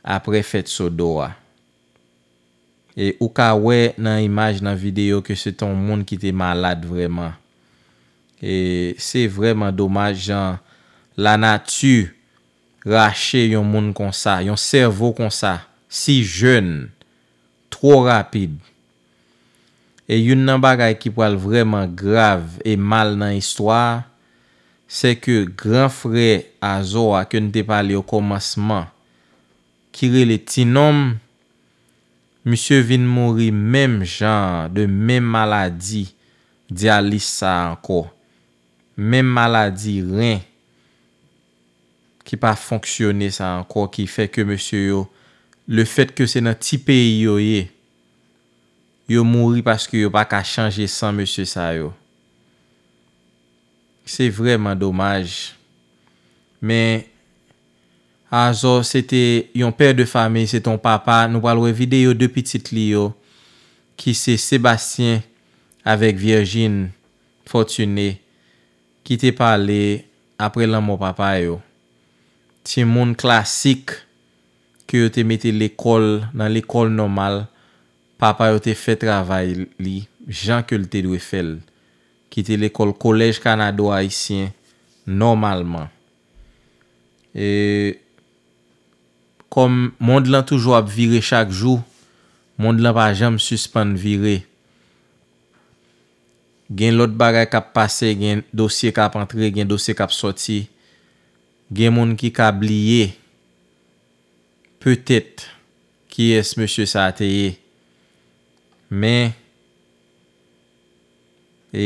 apre fèt Sodo a. E ou ka wè nan imaj nan videyo ke se te yon moun ki te malad vrèman. E se vrèman domaj jan lanati rache yon moun konsa, yon sèvo konsa, si jèn, twò rapid. E youn nan bagay ki pral vrèman grav e mal nan istwa a, se ke gran frè Azò a ke n te pale okòmansman, ki rele Ti Nonm, misye vin mouri menm jan an, de menm maladi dyalis sa a ankò. Menm maladi ren ki pa fonksyone sa ankò, ki fè ke mesye yo, lefètke se nan ti peyi yo ye, yo mouri paske yo pa ka chanje san mesye sa yo. Se vrèman domaj. Men Azò se te yon pè de famiy, se te yon papa. Nou pral wè videyo de pitit li yo, ki se Sebastien avèk Virgine Fortuné, ki te pale apre lanmò papa yo. Timoun klasik ke yo te mete lekòl, nan lekòl nòmal, papa yo te fè travay li jan ke l te dwe fè l. Ki te lekòl Kolèj Kanado Ayisyen nòmalman. E kòm mond lan toujou ap vire chak jou, mond lan pa janm sispann vire. Gen lòt bagay k ap pase, gen dosye k ap antre, gen dosye k ap sòti. Gen moun ki ka bliye petèt kiyès mesye sa a te ye. Men, e,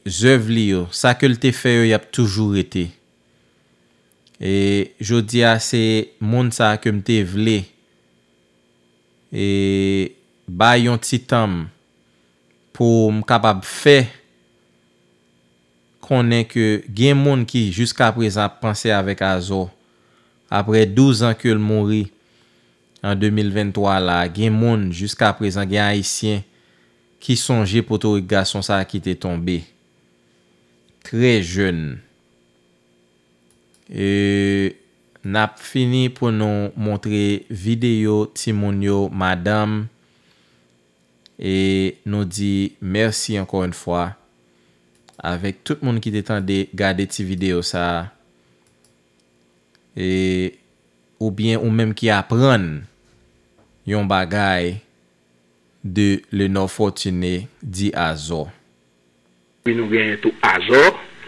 zèv li yo, sa ke l te fè yo, y ap toujou rete. E jodi a, se moun sa a ke m te vle, e, bay yon ti tan m pou m kapab fè konnen ke gen moun ki jiskaprezan ap panse avèk Azò. Apre douz an ke l mouri an de mil venntwa la, gen moun jiskaprezan, gen Ayisyen ki sonje potorik gason sa a ki te tonbe trè jèn. E n ap fini pou nou montre videyo timoun yo, madanm, e nou di mèsi ankò yon fwa avèk tout moun ki te tande, gade ti videyo sa a, e oubyen ou menm ki aprann yon bagay de Lenor Fortuné, di Azò. Epi nou genyen tou Azò.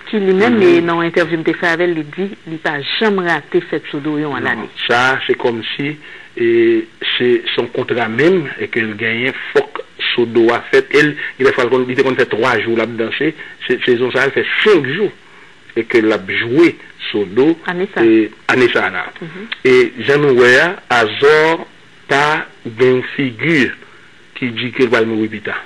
Ki li menm, e, nan yon entèvyou m te fè avè l, li di li pa janm rate fèt Sodo yo an lane. Sa a, se kòmsi e, se se yon kontra menm e ke l genyen, fòk Sodo a fèt. E l, gen dèfwa, l konn, li te konn fè twa jou l ap danse. Se, sezon sa a, l fè senk jou e ke l ap jwe Sodo. Ane sa a. E, ane sa a la. E jan nou wè a, Azò pa gen yon figi ki di ke l pral mouri pita.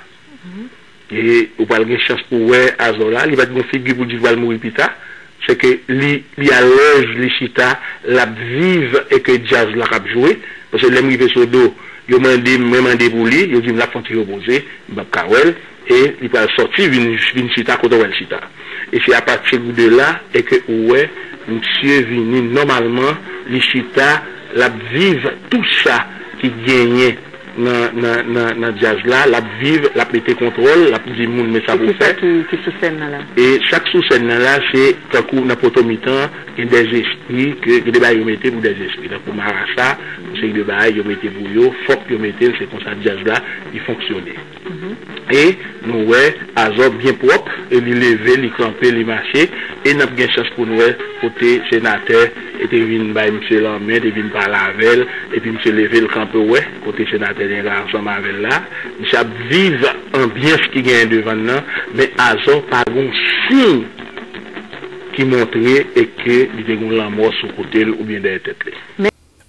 E ou pral gen chans pou w wè Azò la, li pa t gen yon figi pou di l pral mouri pita. Se ke li, li alèz, li chita, l ap viv e ke djaz la k ap jwe. Paske lè m rive Sodo, yo mande m, mwen mande pou li, yo di m l ap fè yon ti repoze, m p ap ka wè l. E li pral sòti vin, vin chita kote w wè l chita. E se apati de la e ke ou wè misye vini nòmalman, li chita, l ap viv tou sa ki genyen nan, nan, nan, nan djaz la, l ap viv, l ap mete kontwòl, l ap di moun men sa pou w fè. E ki sa ki, ki sou sèn nan la? E sa k sou sèn nan la, se tankou nan poto mitan, gen de zespri, ke, gen de bagay yo mete pou de zespri. Tankou marasa, yon seri de bagay yo mete pou yo, fòk yo mete l, se konsa djaz la, li fonksyone. E nou wè Azò byen pwòp, e li leve, li kanpe, li mache, e n ap gen chans pou n wè kote senatè e te vin bay misye lanmen, te vin pale avè l, epi misye leve l kanpe, w wè, kote senatè te ansanm avè l la. Misye ap viv anbyans ki genyen devan l nan, men Azò pa gon siy ki montre e ke li te gon lanmò sou kote l oubyen dèyè tèt li.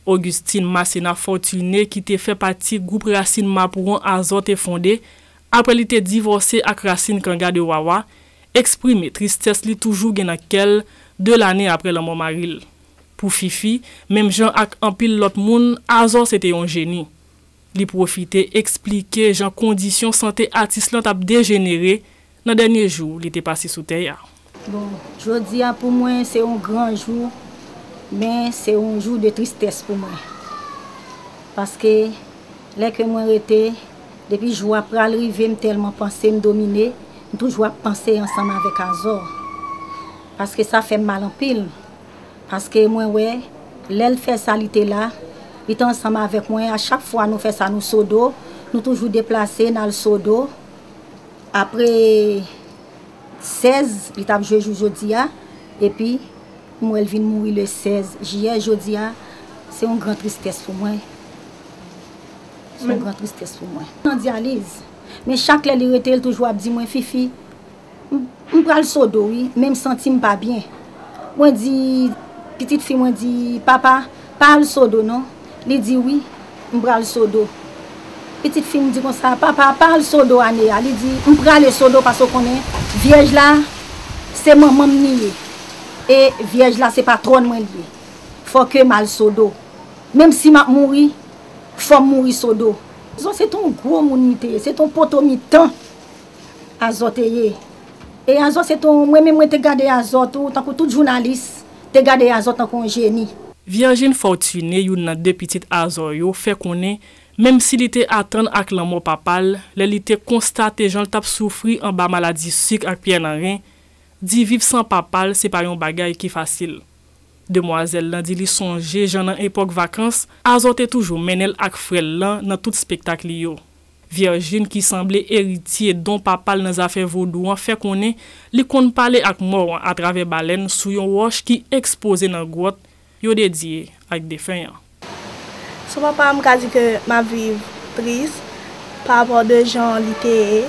Augustine Masséna Fortuné, ki te fè pati gwoup Rasin Mapou an Azò te fonde, apre li te divòse ak Rasin Kanga de Wawa, eksprime tristès li toujou gen nan kè l de lane apre lanmò mari l. Pou Fifi, menm jan ak anpil lòt moun, Azò se te yon jeni. Li pwofite eksplike jan kondisyon sante atis lan t ap dejenere nan dènye jou li te pase sou tè a. Bon, jodi a pou mwen se yon gran jou, men se yon jou de tristès pou mwen. Paske lè ke mwen rete, depi jou a pral rive, m tèlman panse, m domine, m toujou ap panse ansanm avèk Azò. Paske sa fè m mal anpil. Paske mwen wè, lè l fè sa, li te la, li te ansanm avèk mwen. A chak fwa nou fè sa, nou Sodo, nou toujou deplase, n al Sodo. Apre sèz, li t ap jwe jou jodi a, epi m wè l vin mouri le sèz jiyè. Jodi a, se yon gran tristès pou mwen. Se yon gran tristès pou mwen. Nan dyaliz. Men chak lè li rete, l toujou ap di mwen, Fifi, m, m pral Sodo, wi, men m santi m pa byen. Mwen di, pitit fi mwen di, papa, pa al Sodo, non. Li di, wi, m pral Sodo. Pitit fi m di konsa, papa, pa al Sodo ane a. Li di, m prale Sodo paske w konnen, vyèj la, se manman m li ye. E vyèj la, se patwòn mwen li ye. Fò ke m al Sodo. Menm si m ap mouri, fò m mouri Sodo. Azò se t on gwo moun li te ye, se t on poto mitan Azò te ye. E Azò se t on, mwen menm mwen te gade Azò tou, tankou tout jounalis te gade Azò tankou yon jeni. Virgine Fortuné, youn nan de pitit Azò yo, fè konnen, menm si li te atann ak lanmò papa l, lè li te konstate jan l t ap soufri anba maladi sik ak pyè nan ren, di viv san papa l se pa yon bagay ki fasil. Demwazèl lan di li sonje jan nan epòk vakans, Azò te toujou mennen l ak frè l lan nan tout espektak li yo. Virgine, ki sanble eritye don papa l nan zafè vodou an, fè konnen li konn pale ak mò an atravè balèn sou yon wòch ki ekspoze nan gwòt yo dedye ak defen an. San papa, m ka di ke m ap viv tris pa rapò de jan li te ye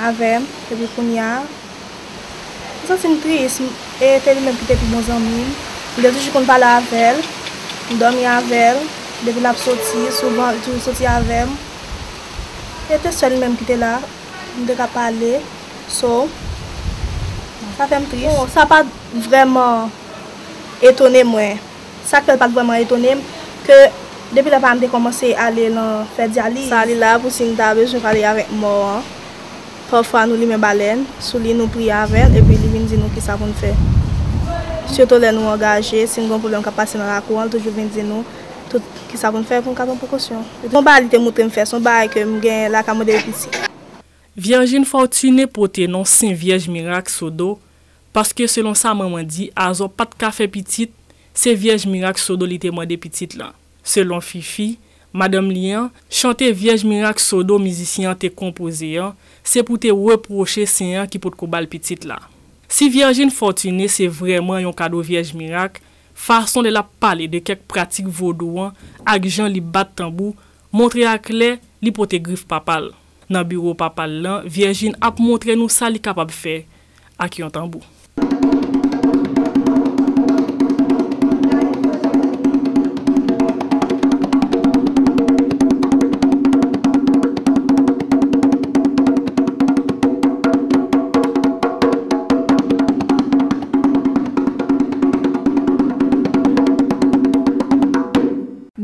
avè m, epi kounye a, m santi m tris, m, e te li menm ki te pi bon zanmi m. M te toujou konn pale avè l, m dòmi avè l, depi l ap soti, souvan, li toujou soti avè m. E te sèl li menm ki te la, m te ka pale, so, sa fè m tris. Bon, sa pa t vrèman etone mwen. Sa k fè l pa t vrèman etone m, ke depi lè papa m te kòmanse ale nan fè dyaliz. Sa li la pou si n ta bezwen pale avèk mò an. Pafwa nou limen balèn sou li, nou priye avè l, epi li vin di nou kisa pou n fè. Sitou lè nou angaje, si n gen yon pwoblèm k ap pase nan lakou an, li toujou vin di nou tout kisa pou n fè pou n ka pran prekosyon. Se yon bagay li te montre m fè, se yon bagay ke m gen lakay mwen depi piti. Virgine Fortuné pote non Sen Vyèj Mirak Sodo, paske selon sa manman di, Azò pa t ka fè pitit, se Vyèj Mirak Sodo li te mande pitit lan. Selon Fifi, madanm li an, chante Vyèj Mirak Sodo mizisyen an te konpoze an, se pou te repwoche sen an ki potko ba l pitit la. Si Virgine Fortuné se vrèman yon kado Vyèj Mirak, fason lè l ap pale de kèk pratik vodou an ak jan li bat tanbou montre aklè li pote grif papa l. Nan biwo papa l lan, Virgine ap montre nou sa li kapab fè ak yon tanbou.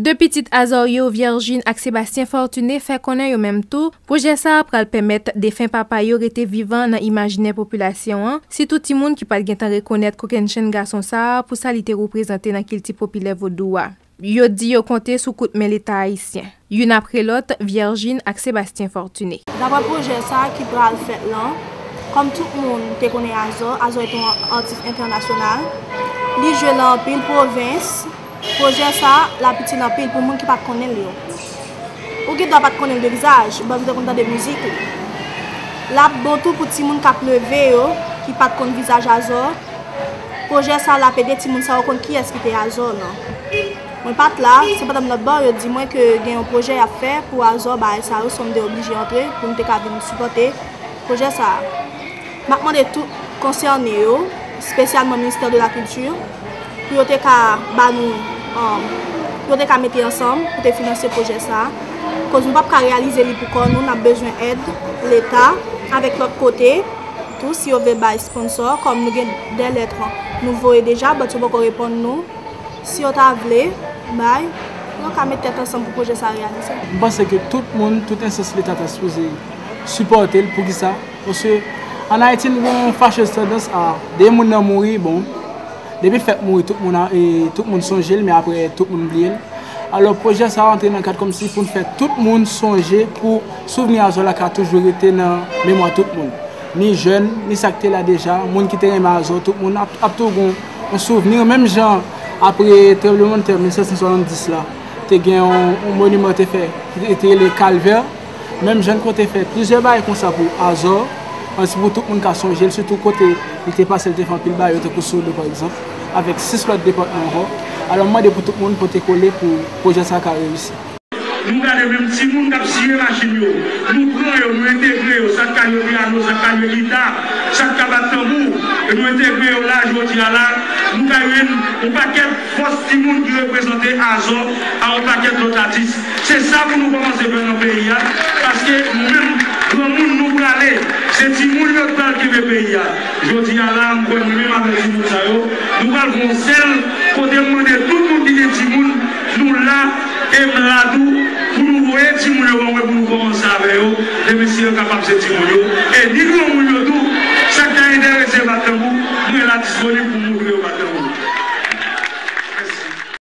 De pitit Azò yo, Virgine ak Sébastien Fortuné, fè konnen yo menm tou, pwojè sa a pral pèmèt defen papa yo rete vivan nan imajinè popilasyon an, sitou timoun ki pa t gentan rekonèt kokennchenn gason sa a pou sa li te reprezante nan kilti popilè vodou a. Yo di yo konte sou kout men Leta ayisyen. Youn apre lòt, Viergine ak Sébastien Fortuné. Daprè pwojè sa a ki pral fèt lan, kòm tout moun te konnen Azor, Azor se yon atis entènasyonal, li jwe lan anpil pwovens. Pwojè sa a, l ap itil anpil pou moun ki pa t konnen l yo. Ou gen dwa pa t konnen l de vizaj, but ou te konn tande mizik li. L ap bon tou pou timoun k ap leve yo, ki pa t konn vizaj Azor. Pwojè sa a, l ap ede timoun sa yo konn kiyès ki te Azor lan. Mwen pa t la, se pandan m lòtbò, yo di mwen ke gen yon pwojè y ap fè pou Azor, bagay sa yo, so m te oblije antre pou m te ka vin sipòte pwojè sa a. M ap mande tout konsène yo, espesyalman Ministè de la Kilti, pou yo te ka ba nou, um, pou yo te ka mete ansanm pou te finanse pwojè sa a. Koz nou p ap ka reyalize li pou kò nou, n ap bezwen èd Leta avèk lòt kote tou, si yo vle bay sponsò, kòm nou gen de lèt nou voye deja, but yo poko reponn nou. Si yo ta vle bay, yo ka met tèt ansanm pou pwojè sa a reyalize. M panse ke tout moun, tout enstans Leta ta sipoze sipòte l. Poukisa? Paske ann Ayiti, nou gen yon fachez tandans a, depi moun nan mouri, bon, depi l fèk mouri, tout moun, a- e, tout moun sonje l, men apre, tout moun bliye l. Alò, pwojè sa a antre nan kad kòmsi pou n fè tout moun sonje pou souvni Azor la ka toujou rete nan memwa tout moun. Ni jèn, ni sa k te la deja, moun ki te renmen Azor, tout moun ap, ap toujou gen yon souvni. Menm jan apre tranblemanntè mil sèt san swasanndis la, te gen yon, yon moniman te fè, ki te, te rele Kalvè. Menm jan n konte fè plizyè bagay konsa pou Azor, ansi pou tout moun ka sonje l, sitou kote li te pase, li te fè anpil bagay yo, tankou Sodo, pa egzanp, avèk sis lòt depatman ankò. Alò, m mande pou tout moun pote kole pou pwojè sa a ka reyisi. Nou gade menm timoun k ap siye machin yo. Nou pran yo, nou entegre yo, sa k ka jwe pyano, sa k ka jwe gita, sa k ka bat tanbou, e nou entegre yo la, jodi a la, nou ka jwenn yon pakèt fòs timoun ki reprezante Azor a yon pakèt lòt atis. Se sa pou nou kòmanse fè nan peyi a, paske nou menm, granmoun nou prale, se timoun yo k pral kenbe peyi a. Jodi a la, m kwè mwen menm avèk timoun sa yo, nou pral fè yon sèl kote m mande tout moun ki gen timoun, nou la, e m la tou, pou nou voye timoun yo ban mwen, pou nou kòmanse avè yo, demen si yo kapab se timoun yo, e ni granmoun yo tou, sa k ta enterese bat tanbou, mwen la disponib pou moun.